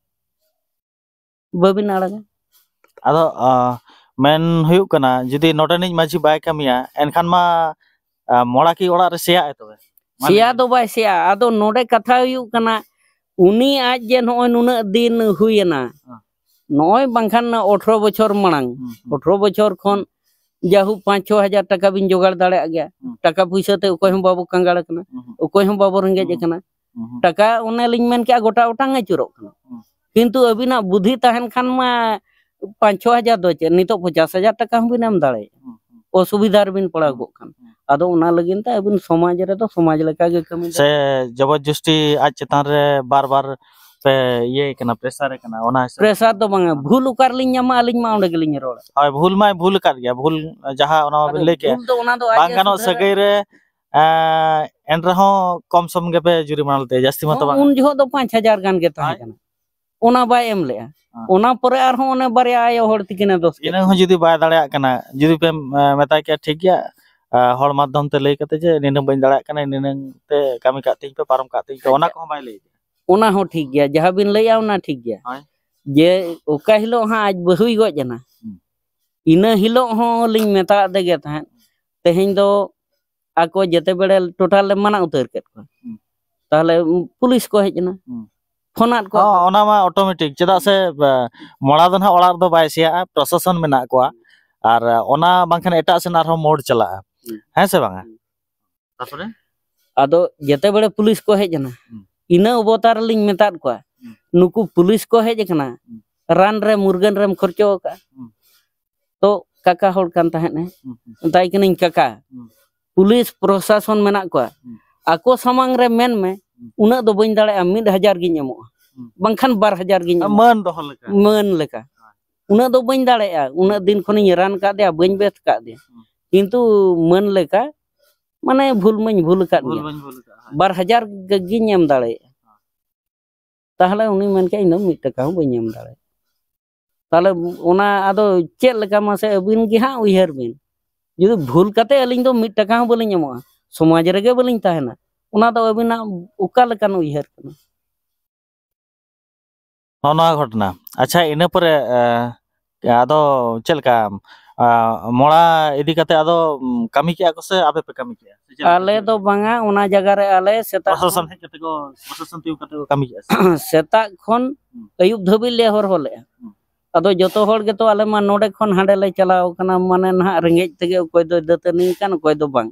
ᱵᱟᱹᱵᱤᱱ ᱟᱲᱟᱜᱟ᱾ ᱟᱫᱚ, ᱟ, ᱢᱮᱱ ᱦᱩᱭᱩᱜ ᱠᱟᱱᱟ, ᱡᱩᱫᱤ ᱱᱚᱰᱮᱱᱤᱡ ᱢᱟᱹᱡᱷᱤ ᱵᱟᱭ ᱠᱟᱹᱢᱤᱭᱟ, ᱮᱱᱠᱷᱟᱱ ᱢᱟ, ᱟ, ᱢᱚᱲᱟ ᱠᱤ ᱚᱲᱟᱜ ᱨᱮ ᱥᱮᱭᱟᱜ ᱟᱭ ᱛᱚᱵᱮ? ᱢᱟ ᱞᱟᱹᱭ ᱥᱮᱭᱟ ᱢᱮ᱾ ᱫᱚ ᱵᱟᱭ ᱥᱮᱭᱟᱜᱼᱟ᱾ ᱟᱫᱚ ᱱᱚᱰᱮ ᱠᱟᱛᱷᱟ ᱦᱩᱭᱩᱜ ᱠᱟᱱᱟ, ᱩᱱᱤ ᱟᱡ ᱡᱮ ᱱᱚᱜᱼᱚᱭ ᱱᱩᱱᱟᱹᱜ ᱫᱤᱱ ᱦᱩᱭᱮᱱᱟ, ᱦᱮᱸ᱾ ᱱᱚᱜᱼᱚᱭ ᱵᱟᱝᱠᱷᱟᱱ ᱟᱴᱷᱨᱚ ᱵᱚᱪᱷᱚᱨ ᱢᱟᱲᱟᱝ, ᱦᱩᱸ, ᱦᱩᱸ᱾ ᱟᱴᱷᱨᱚ ᱵᱚᱪᱷᱚᱨ ᱠᱷᱚᱱ ᱡᱟᱦᱩᱠ ᱯᱟᱸᱪ ᱪᱷᱚ ᱦᱟᱡᱟᱨ ᱴᱟᱠᱟ ᱵᱤᱱ ᱡᱚᱜᱟᱲ ᱫᱟᱲᱮᱭᱟᱜ ᱜᱮᱭᱟ᱾ ᱦᱩᱸ᱾ ᱴᱟᱠᱟ ᱯᱩᱭᱥᱟᱹ ᱛᱮ ᱚᱠᱚᱭ ᱦᱚᱸ ᱵᱟᱵᱚ ᱠᱟᱸᱜᱟᱲ ᱟᱠᱟᱱᱟ, ᱦᱩᱸ, ᱦᱩᱸ᱾ ᱚᱠᱚᱭ ᱦᱚᱸ ᱵᱟᱵᱚ ᱨᱮᱸᱜᱮᱡ ᱦᱩᱸ, ᱦᱩᱸ᱾ ᱟᱠᱟᱱᱟ᱾ ᱦᱩᱸ, ᱦᱩᱸ᱾ ᱴᱟᱠᱟ ᱚᱱᱮ ᱞᱤᱧ ᱢᱮᱱ ᱠᱮᱜᱼᱟ, ᱜᱚᱴᱟ ᱚᱴᱟᱝ ᱟᱹᱪᱩᱨᱚᱜ ᱠᱟᱱᱟ᱾ ᱦᱩᱸ᱾ ᱠᱤᱱᱛᱩ ᱟᱹᱵᱤᱱᱟᱜ ᱵᱩᱫᱷᱤ ᱛᱟᱦᱮᱱ ᱠᱷᱟᱱ ᱢᱟ ᱯᱟᱸᱪ ᱪᱷᱚ ᱦᱟᱡᱟᱨ ᱫᱚ ᱪᱮᱫ, ᱱᱤᱛᱚᱜ ᱯᱚᱪᱟᱥ ᱦᱟᱡᱟᱨ ᱴᱟᱠᱟ ᱦᱚᱸᱵᱤᱱ ᱮᱢ ᱫᱟᱲᱮᱭᱟᱜᱼᱟ᱾ ᱦᱩᱸ, ᱦᱩᱸ᱾ ᱚᱥᱩᱵᱤᱫᱷᱟ ᱨᱮᱵᱤᱱ ᱯᱟᱲᱟᱣ ᱦᱩᱸ, ᱠᱚᱜ ᱠᱷᱟᱱ᱾ ᱦᱩᱸ᱾ ᱟᱫᱚ ᱚᱱᱟ ᱞᱟᱹᱜᱤᱫ ᱛᱮ ᱟᱹᱵᱤᱱ ᱥᱚᱢᱟᱡᱽ ᱨᱮᱫᱚ ᱥᱚᱢᱟᱡᱽ ᱞᱮᱠᱟ ᱜᱮ ᱠᱟᱹᱢᱤ ᱫᱚ᱾ ᱥᱮ ᱡᱚᱵᱚᱨ ᱡᱚᱥᱴᱤ ᱟᱡ ᱪᱮᱛᱟᱱ ᱨᱮ ᱵᱟᱨ ᱵᱟᱨ ᱯᱮ ᱤᱭᱟᱹᱭ ᱠᱟᱱᱟ, ᱯᱨᱮᱥᱟᱨ ᱮ ᱠᱟᱱᱟ, ᱚᱱᱟ ᱦᱤᱥᱟᱹᱵ? ᱯᱨᱮᱥᱟᱨ ᱫᱚ ᱵᱟᱝᱟ, ᱦᱩᱸ᱾ ᱵᱷᱩᱞ ᱚᱠᱟ ᱨᱮᱞᱤᱧ ᱧᱟᱢᱟ, ᱟᱹᱞᱤᱧ ᱢᱟ ᱚᱸᱰᱮ ᱜᱮᱞᱤᱧ ᱨᱚᱲᱟ᱾ ᱦᱳᱭ, ᱵᱷᱩᱞ ᱢᱟᱭ ᱵᱷᱩᱞ ᱟᱠᱟᱫ ᱜᱮᱭᱟ, ᱵᱷᱩᱞ ᱡᱟᱦᱟᱸ ᱚᱱᱟ ᱟᱫᱚ ᱵᱤᱱ ᱞᱟᱹᱭ ᱠᱮᱜᱼᱟ, ᱵᱷᱩᱞ ᱫᱚ ᱚᱱᱟ ᱫᱚ ᱟᱡ ᱵᱟᱝ ᱮ ᱜᱟᱱᱚᱜ ᱥᱩᱫᱷᱟᱹᱨᱟ᱾ ᱥᱟᱹᱜᱟᱹᱭ ᱨᱮ, ᱮᱸ, ᱮᱱ ᱨᱮᱦᱚᱸ ᱠᱚᱢ ᱥᱚᱢ ᱜᱮᱯᱮ ᱡᱩᱨᱤᱢᱟᱱᱟ ᱞᱮᱫᱮᱭᱟ, ᱡᱟᱹᱥᱛᱤ ᱢᱟᱛᱚ ᱦᱚᱸ, ᱵᱟᱝ? ᱩᱱ ᱡᱚᱦᱚᱜ ᱫᱚ ᱯᱟᱸᱪ ᱦᱟᱡᱟᱨ ᱜᱟᱱ ᱜᱮ ᱛᱟᱦᱮᱸ ᱦᱳᱭ᱾ ᱠᱟᱱᱟ᱾ ᱚᱱᱟ ᱵᱟᱭ ᱮᱢ ᱞᱮᱜᱼᱟ᱾ ᱦᱮᱸ᱾ ᱚᱱᱟ ᱯᱚᱨᱮ ᱟᱨᱦᱚᱸ ᱚᱱᱮ ᱵᱟᱨᱭᱟ ᱟᱭᱳ ᱦᱚᱲ ᱛᱤᱠᱤᱱᱮ ᱫᱳᱥ ᱠᱮᱫ ᱤᱱᱟᱹ ᱦᱚᱸ ᱠᱤᱱᱟ᱾ ᱡᱩᱫᱤ ᱵᱟᱭ ᱫᱟᱲᱮᱭᱟᱜ ᱠᱟᱱᱟ, ᱡᱩᱫᱤ ᱯᱮ, ᱮ, ᱢᱮᱛᱟᱭ ᱠᱮᱭᱟ, ᱴᱷᱤᱠ ᱜᱮᱭᱟ, ᱮ, ᱦᱚᱲ ᱢᱟᱫᱽᱫᱷᱚᱢ ᱛᱮ ᱞᱟᱹᱭ ᱠᱟᱛᱮ ᱡᱮ ᱱᱤᱱᱟᱹᱜ ᱵᱟᱹᱧ ᱫᱟᱲᱮᱭᱟᱜ ᱠᱟᱱᱟ, ᱱᱤᱱᱟᱹᱝ ᱛᱮ ᱠᱟᱹᱢᱤ ᱠᱟᱜ ᱛᱤᱧ ᱯᱮ, ᱯᱟᱨᱚᱢ ᱠᱟᱜ ᱛᱤᱧ ᱯᱮ, ᱚᱱᱟ ᱟᱪᱪᱷᱟ᱾ ᱠᱚᱦᱚᱸ ᱵᱟᱭ ᱞᱟᱹᱭ ᱠᱮᱫᱟ᱾ ᱚᱱᱟ ᱦᱚᱸ ᱴᱷᱤᱠ ᱜᱮᱭᱟ, ᱡᱟᱦᱟᱸ ᱵᱤᱱ ᱞᱟᱹᱭᱟ ᱚᱱᱟ ᱴᱷᱤᱠ ᱜᱮᱭᱟ᱾ ᱦᱳᱭ᱾ ᱡᱮ ᱚᱠᱟ ᱦᱤᱞᱳᱜ ᱦᱟᱸᱜ ᱟᱡ ᱵᱟᱹᱦᱩᱭ ᱜᱚᱡ ᱮᱱᱟ, ᱦᱩᱸ᱾ ᱤᱱᱟᱹ ᱦᱤᱞᱳᱜ ᱦᱚᱸ ᱞᱤᱧ ᱢᱮᱛᱟᱫ ᱫᱮᱜᱮ ᱛᱟᱦᱮᱸᱫ, ᱛᱮᱦᱮᱧ ᱫᱚ ᱟᱠᱚ ᱡᱮᱛᱮ ᱵᱮᱲᱮ ᱴᱳᱴᱟᱞ ᱞᱮ ᱢᱟᱱᱟ ᱩᱛᱟᱹᱨ ᱠᱮᱫ ᱠᱚᱣᱟ᱾ ᱦᱩᱸ᱾ ᱛᱟᱦᱚᱞᱮ ᱯᱩᱞᱤᱥ ᱠᱚ ᱦᱮᱡ ᱮᱱᱟ᱾ ᱦᱩᱸ᱾ ᱯᱷᱳᱱᱟᱫ ᱠᱚᱣᱟ ᱦᱚᱸ, ᱠᱚ᱾ ᱚᱱᱟ ᱢᱟ ᱚᱴᱳᱢᱮᱴᱤᱠ, ᱪᱮᱫᱟᱜ ᱥᱮ, ᱮ, ᱢᱚᱲᱟ ᱫᱚ ᱱᱟᱦᱟᱜ ᱚᱲᱟᱜ ᱨᱮᱫᱚ ᱵᱟᱭ ᱥᱮᱭᱟᱜᱼᱟ, ᱯᱨᱚᱥᱟᱥᱚᱱ ᱢᱮᱱᱟᱜ ᱠᱚᱣᱟ᱾ ᱟᱨ, ᱮ, ᱚᱱᱟ ᱵᱟᱝᱠᱷᱟᱱ ᱮᱴᱟᱜ ᱥᱮᱱ ᱟᱨᱦᱚᱸ ᱢᱳᱲ ᱪᱟᱞᱟᱜᱼᱟ᱾ ᱦᱩᱸ᱾ ᱦᱮᱸ ᱥᱮ ᱵᱟᱝᱟ? ᱦᱩᱸ᱾ ᱛᱟᱨᱯᱚᱨᱮ? ᱟᱫᱚ ᱡᱮᱛᱮ ᱵᱮᱲᱮ ᱯᱩᱞᱤᱥ ᱠᱚ ᱦᱮᱡ ᱮᱱᱟ, ᱦᱩᱸ᱾ ᱤᱱᱟᱹ ᱚᱵᱚᱛᱟᱨ ᱨᱮᱞᱤᱧ ᱢᱮᱛᱟᱫ ᱠᱚᱣᱟ, ᱦᱩᱸ᱾ ᱱᱩᱠᱩ ᱯᱩᱞᱤᱥ ᱠᱚ ᱦᱮᱡ ᱟᱠᱟᱱᱟ, ᱦᱩᱸ᱾ ᱨᱟᱱ ᱨᱮ ᱢᱩᱨᱜᱟᱹᱱ ᱨᱮᱢ ᱠᱷᱚᱨᱪᱚ ᱟᱠᱟᱫᱼᱟ᱾ ᱦᱩᱸ᱾ ᱛᱚ ᱠᱟᱠᱟ ᱦᱚᱲ ᱠᱟᱱ ᱛᱟᱦᱮᱸᱫ ᱮ, ᱦᱩᱸ, ᱦᱩᱸ᱾ ᱢᱮᱛᱟᱭ ᱠᱟᱹᱱᱟᱹᱧ, "ᱠᱟᱠᱟ, ᱦᱩᱸ᱾ ᱯᱩᱞᱤᱥ ᱯᱨᱚᱥᱟᱥᱚᱱ ᱢᱮᱱᱟᱜ ᱠᱚᱣᱟ, ᱦᱩᱸ᱾ ᱟᱠᱚ ᱥᱟᱢᱟᱝ ᱨᱮ ᱢᱮᱱ ᱢᱮ, ᱦᱩᱸ᱾ ᱩᱱᱟᱹᱜ ᱫᱚ ᱵᱟᱹᱧ ᱫᱟᱲᱮᱭᱟᱜᱼᱟ, ᱢᱤᱫ ᱦᱟᱡᱟᱨ ᱜᱤᱧ ᱮᱢᱚᱜᱼᱟ, ᱦᱩᱸ᱾ ᱵᱟᱝᱠᱷᱟᱱ ᱵᱟᱨ ᱦᱟᱡᱟᱨ ᱜᱤᱧ ᱮᱢᱚᱜᱼᱟ, ᱢᱟᱹᱱ ᱫᱚᱦᱚ ᱞᱮᱠᱟ᱾ ᱢᱟᱹᱱ ᱞᱮᱠᱟ᱾ ᱩᱱᱟᱹᱜ ᱫᱚ ᱵᱟᱹᱧ ᱫᱟᱲᱮᱭᱟᱜᱼᱟ, ᱩᱱᱟᱹᱜ ᱫᱤᱱ ᱠᱷᱚᱱᱤᱧ ᱨᱟᱱ ᱠᱟᱫᱮᱭᱟ, ᱵᱟᱹᱧ ᱵᱮᱥ ᱠᱟᱫᱮᱭᱟ, ᱦᱩᱸ᱾ ᱠᱤᱱᱛᱩ ᱢᱟᱹᱱ ᱞᱮᱠᱟ, ᱢᱟᱱᱮ, ᱵᱷᱩᱞ ᱢᱟᱹᱧ ᱵᱷᱩᱞ ᱟᱠᱟᱫ ᱵᱷᱩᱞ ᱜᱮᱭᱟ, ᱵᱟᱹᱧ ᱵᱷᱩᱞ ᱟᱠᱟᱫᱼᱟ, ᱦᱳᱭ᱾ ᱵᱟᱨ ᱦᱟᱡᱟᱨ ᱜᱤᱧ ᱮᱢ ᱫᱟᱲᱮᱭᱟᱜᱼᱟ᱾" ᱛᱟᱦᱚᱞᱮ ᱩᱱᱤ ᱢᱮᱱ ᱠᱮᱫ, "ᱤᱧ ᱫᱚ ᱢᱤᱫ ᱴᱟᱠᱟ ᱦᱚᱸ ᱵᱟᱹᱧ ᱮᱢ ᱫᱟᱲᱮᱭᱟᱜᱼᱟ᱾" ᱛᱟᱦᱚᱞᱮ ᱚᱱᱟ ᱟᱫᱚ ᱪᱮᱫ ᱞᱮᱠᱟ ᱢᱟᱥᱮ ᱟᱹᱵᱤᱱ ᱜᱮ ᱦᱟᱸᱜ ᱩᱭᱦᱟᱹᱨ ᱵᱤᱱ, ᱡᱩᱫᱤ ᱵᱷᱩᱞ ᱠᱟᱛᱮ ᱟᱹᱞᱤᱧ ᱫᱚ ᱢᱤᱫ ᱴᱟᱠᱟ ᱦᱚᱸ ᱵᱟᱹᱞᱤᱧ ᱮᱢᱚᱜᱼᱟ, ᱥᱚᱢᱟᱡᱽ ᱨᱮᱜᱮ ᱵᱟᱹᱞᱤᱧ ᱛᱟᱦᱮᱱᱟ, ᱚᱱᱟ ᱫᱚ ᱟᱹᱵᱤᱱᱟᱜ ᱚᱠᱟ ᱞᱮᱠᱟᱱ ᱩᱭᱦᱟᱹᱨ ᱠᱟᱱᱟ? ᱱᱚᱜᱼᱚ ᱱᱚᱣᱟ ᱜᱷᱚᱴᱚᱱᱟ᱾ ᱟᱪᱪᱷᱟ, ᱤᱱᱟᱹ ᱯᱚᱨᱮ, ᱮ, ᱟᱫᱚ ᱪᱮᱫ ᱞᱮᱠᱟ, ᱟ, ᱢᱚᱲᱟ ᱤᱫᱤ ᱠᱟᱛᱮ ᱟᱫᱚ, ᱩᱢ, ᱠᱟᱹᱢᱤ ᱠᱮᱜᱼᱟ ᱠᱚ ᱥᱮ ᱟᱯᱮ ᱯᱮ ᱠᱟᱹᱢᱤ ᱠᱮᱜᱼᱟ? ᱥᱮ ᱪᱮᱫ ᱞᱮᱠᱟ? ᱟᱞᱮ ᱫᱚ ᱵᱟᱝᱟ, ᱚᱱᱟ ᱡᱟᱭᱜᱟ ᱨᱮ ᱟᱞᱮ ᱥᱮᱛᱟᱜ ᱯᱨᱚᱥᱟᱥᱚᱱ ᱠᱷᱚᱱ ᱦᱮᱡ ᱠᱟᱛᱮ ᱠᱚ, ᱯᱨᱚᱥᱟᱥᱚᱱ ᱛᱤᱸᱜᱩ ᱠᱟᱛᱮ ᱠᱚ ᱠᱟᱹᱢᱤ ᱠᱮᱜᱼᱟ ᱥᱮ? ᱥᱮᱛᱟᱜ ᱠᱷᱚᱱ ᱦᱩᱸ᱾ ᱟᱹᱭᱩᱵ ᱫᱷᱟᱹᱵᱤᱡ ᱞᱮ ᱦᱚᱨᱦᱚ ᱞᱮᱜᱼᱟ᱾ ᱦᱩᱸ᱾ ᱟᱫᱚ ᱡᱚᱛᱚ ᱦᱚᱲ ᱜᱮᱛᱚ ᱟᱞᱮ ᱢᱟ ᱱᱚᱰᱮ ᱠᱷᱚᱱ ᱦᱟᱸᱰᱮ ᱞᱮ ᱪᱟᱞᱟᱣ ᱠᱟᱱᱟ, ᱢᱟᱱᱮ ᱱᱟᱦᱟᱜ ᱨᱮᱸᱜᱮᱡ ᱛᱮᱜᱮ ᱚᱠᱚᱭ ᱫᱚᱭ ᱫᱟᱹᱛᱟᱹᱱᱤ ᱠᱟᱱ, ᱚᱠᱚᱭ ᱫᱚ ᱵᱟᱝ᱾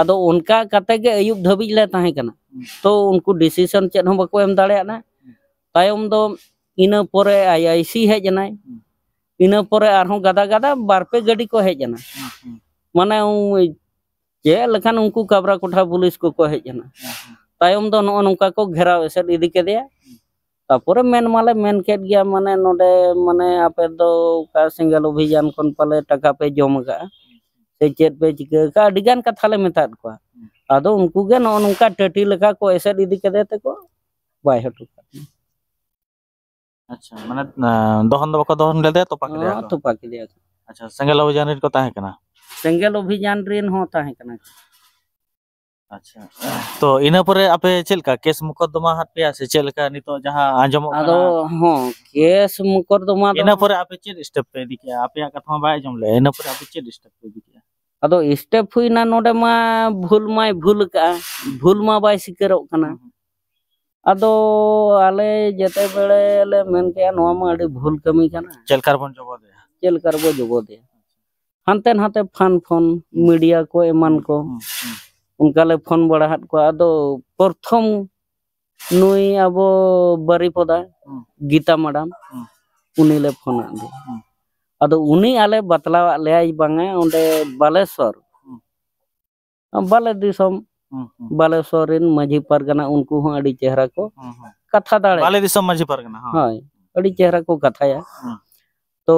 ᱟᱫᱚ ᱚᱱᱠᱟ ᱠᱟᱛᱮ ᱜᱮ ᱟᱹᱭᱩᱵ ᱫᱷᱟᱹᱵᱤᱡ ᱞᱮ ᱛᱟᱦᱮᱸ ᱠᱟᱱᱟ᱾ ᱛᱚ ᱩᱱᱠᱩ ᱰᱤᱥᱤᱥᱚᱱ ᱪᱮᱫ ᱦᱚᱸ ᱵᱟᱠᱚ ᱮᱢ ᱫᱟᱲᱮᱭᱟᱫᱟ᱾ ᱛᱟᱭᱚᱢ ᱫᱚ ᱤᱱᱟᱹ ᱯᱚᱨᱮ ᱟᱭ ᱟᱭ ᱥᱤ ᱦᱮᱡ ᱮᱱᱟᱭ᱾ ᱤᱱᱟᱹ ᱯᱚᱨᱮ ᱟᱨᱦᱚᱸ ᱜᱟᱫᱟ ᱜᱟᱫᱟ ᱵᱟᱨ ᱯᱮ ᱜᱟᱹᱰᱤ ᱠᱚ ᱦᱮᱡ ᱮᱱᱟ᱾ ᱢᱟᱱᱮ ᱩᱱ ᱪᱮᱫ ᱞᱮᱠᱟᱱ ᱩᱱᱠᱩ ᱠᱟᱵᱽᱨᱟ ᱠᱚᱴᱷᱟ ᱯᱩᱞᱤᱥ ᱠᱚᱠᱚ ᱦᱮᱡ ᱮᱱᱟ᱾ ᱛᱟᱭᱚᱢ ᱫᱚ ᱱᱚᱜᱼᱚ ᱱᱚᱝᱠᱟ ᱠᱚ ᱜᱷᱮᱨᱟᱣ ᱮᱥᱮᱫ ᱤᱫᱤ ᱠᱮᱫᱮᱭᱟ᱾ ᱛᱟᱯᱚᱨᱮ ᱢᱮᱱ ᱢᱟᱞᱮ ᱢᱮᱱ ᱠᱮᱫ ᱜᱮᱭᱟ, ᱢᱟᱱᱮ ᱱᱚᱰᱮ ᱢᱟᱱᱮ ᱟᱯᱮ ᱫᱚ ᱚᱠᱟ ᱥᱮᱸᱜᱮᱞ ᱚᱵᱷᱤᱡᱟᱱ ᱠᱷᱚᱱ ᱯᱟᱞᱮ ᱴᱟᱠᱟ ᱯᱮ ᱡᱚᱢ ᱟᱠᱟᱫᱼᱟ ᱥᱮ ᱪᱮᱫ ᱯᱮ ᱪᱤᱠᱟᱹ ᱟᱠᱟᱫᱼᱟ, ᱟᱹᱰᱤ ᱜᱟᱱ ᱠᱟᱛᱷᱟ ᱞᱮ ᱢᱮᱛᱟᱫ ᱠᱚᱣᱟ᱾ ᱟᱫᱚ ᱩᱱᱠᱩ ᱜᱮ ᱱᱚᱜᱼᱚ ᱱᱚᱝᱠᱟ ᱴᱟᱹᱴᱤ ᱞᱮᱠᱟ ᱠᱚ ᱮᱥᱮᱫ ᱤᱫᱤ ᱠᱮᱫᱮ ᱛᱮᱠᱚ ᱵᱟᱭ ᱦᱚᱴᱚ ᱠᱟᱜ ᱞᱮᱭᱟ᱾ ᱟᱪᱪᱷᱟ, ᱢᱟᱱᱮ ᱫᱚᱦᱚᱱ ᱫᱚ ᱵᱟᱠᱚ ᱫᱚᱦᱚᱱ ᱞᱮᱫᱮᱭᱟ, ᱛᱚᱯᱟ ᱠᱮᱫᱮᱭᱟ ᱠᱚ? ᱛᱚᱯᱟ ᱠᱮᱫᱮᱭᱟ ᱠᱚ᱾ ᱟᱪᱪᱷᱟ, ᱥᱮᱸᱜᱮᱞ ᱚᱵᱷᱤᱡᱟᱱ ᱨᱮᱱ ᱠᱚ ᱛᱟᱦᱮᱸ ᱠᱟᱱᱟ? ᱥᱮᱸᱜᱮᱞ ᱚᱵᱷᱤᱡᱟᱱ ᱨᱮᱱ ᱦᱚᱸ ᱛᱟᱦᱮᱸ ᱠᱟᱱᱟ᱾ ᱟᱪᱪᱷᱟ, ᱛᱚ ᱤᱱᱟᱹ ᱯᱚᱨᱮ ᱟᱯᱮ ᱪᱮᱫ ᱞᱮᱠᱟ ᱠᱮᱥ ᱢᱚᱠᱚᱫᱫᱚᱢᱟ ᱦᱟᱫ ᱯᱮᱭᱟ ᱥᱮ ᱪᱮᱫ ᱞᱮᱠᱟ ᱱᱤᱛᱚᱜ ᱡᱟᱦᱟᱸ ᱟᱸᱡᱚᱢᱚᱜ ᱠᱟᱱᱟ? ᱟᱫᱚ ᱦᱚᱸ, ᱠᱮᱥ ᱢᱚᱠᱚᱫᱫᱚᱢᱟ ᱫᱚ ᱤᱱᱟᱹ ᱯᱚᱨᱮ ᱟᱯᱮ ᱪᱮᱫ ᱥᱴᱮᱯ ᱯᱮ ᱤᱫᱤ ᱠᱮᱜᱼᱟ? ᱟᱯᱮᱭᱟᱜ ᱠᱟᱛᱷᱟ ᱢᱟ ᱵᱟᱭ ᱟᱸᱡᱚᱢ ᱞᱮᱜᱼᱟ, ᱤᱱᱟᱹ ᱯᱚᱨᱮ ᱟᱯᱮ ᱪᱮᱫ ᱥᱴᱮᱯ ᱯᱮ ᱤᱫᱤ ᱠᱮᱜᱼᱟ? ᱟᱫᱚ ᱥᱴᱮᱯ ᱦᱩᱭᱱᱟ, ᱱᱚᱰᱮ ᱢᱟ ᱵᱷᱩᱞ ᱢᱟᱭ ᱵᱷᱩᱞ ᱟᱠᱟᱜᱼᱟ, ᱵᱷᱩᱞ ᱢᱟ ᱵᱟᱭ ᱥᱤᱠᱟᱹᱨᱚᱜ ᱠᱟᱱᱟ᱾ ᱟᱫᱚ ᱟᱞᱮ ᱡᱮᱛᱮ ᱵᱮᱲᱮ ᱞᱮ ᱢᱮᱱ ᱠᱮᱜᱼᱟ, ᱱᱚᱣᱟ ᱢᱟ ᱟᱹᱰᱤ ᱵᱷᱩᱞ ᱠᱟᱹᱢᱤ ᱠᱟᱱᱟ᱾ ᱪᱮᱫ ᱞᱮᱠᱟ ᱨᱮᱵᱚᱱ ᱡᱚᱵᱚᱫᱮᱭᱟ? ᱪᱮᱫ ᱞᱮᱠᱟ ᱨᱮᱵᱚ ᱡᱚᱵᱚᱫᱮᱭᱟ? ᱦᱟᱱᱛᱮ ᱱᱟᱛᱮ ᱯᱷᱟᱱ ᱯᱷᱳᱱ, ᱢᱤᱰᱤᱭᱟ ᱠᱚ ᱮᱢᱟᱱ ᱠᱚ, ᱦᱩᱸ, ᱦᱩᱸ, ᱚᱱᱠᱟ ᱞᱮ ᱯᱷᱳᱱ ᱵᱟᱲᱟ ᱦᱟᱫ ᱠᱚᱣᱟ᱾ ᱟᱫᱚ ᱯᱨᱚᱛᱷᱚᱢ ᱱᱩᱭ ᱟᱵᱚ ᱵᱟᱨᱤᱯᱚᱫᱟ ᱦᱩᱸ, ᱜᱤᱛᱟ ᱢᱟᱰᱟᱢ, ᱦᱩᱸ, ᱩᱱᱤ ᱞᱮ ᱯᱷᱳᱱ ᱟᱫ ᱫᱮᱭᱟ᱾ ᱦᱩᱸ, ᱟᱫᱚ ᱩᱱᱤ ᱟᱞᱮ ᱵᱟᱛᱞᱟᱣᱟᱫ ᱞᱮᱭᱟᱭ ᱵᱟᱝᱟ, ᱚᱸᱰᱮ ᱵᱟᱞᱮᱥᱚᱨ, ᱦᱩᱸ, ᱵᱟᱞᱮ ᱫᱤᱥᱚᱢ, ᱦᱩᱸ, ᱦᱩᱸ, ᱵᱟᱞᱮᱥᱚᱨ ᱨᱮᱱ ᱢᱟᱹᱡᱷᱤ ᱯᱟᱨᱜᱟᱱᱟ, ᱩᱱᱠᱩ ᱦᱚᱸ ᱟᱹᱰᱤ ᱪᱮᱦᱨᱟ ᱠᱚ ᱦᱩᱸ, ᱦᱩᱸ᱾ ᱠᱟᱛᱷᱟ ᱫᱟᱲᱮᱭᱟᱜᱼᱟ᱾ ᱵᱟᱞᱮ ᱫᱤᱥᱚᱢ ᱢᱟᱹᱡᱷᱤ ᱯᱟᱨᱜᱟᱱᱟ, ᱦᱚᱸ᱾ ᱦᱳᱭ, ᱟᱹᱰᱤ ᱪᱮᱦᱨᱟ ᱠᱚ ᱠᱟᱛᱷᱟᱭᱟ᱾ ᱦᱩᱸ, ᱛᱚ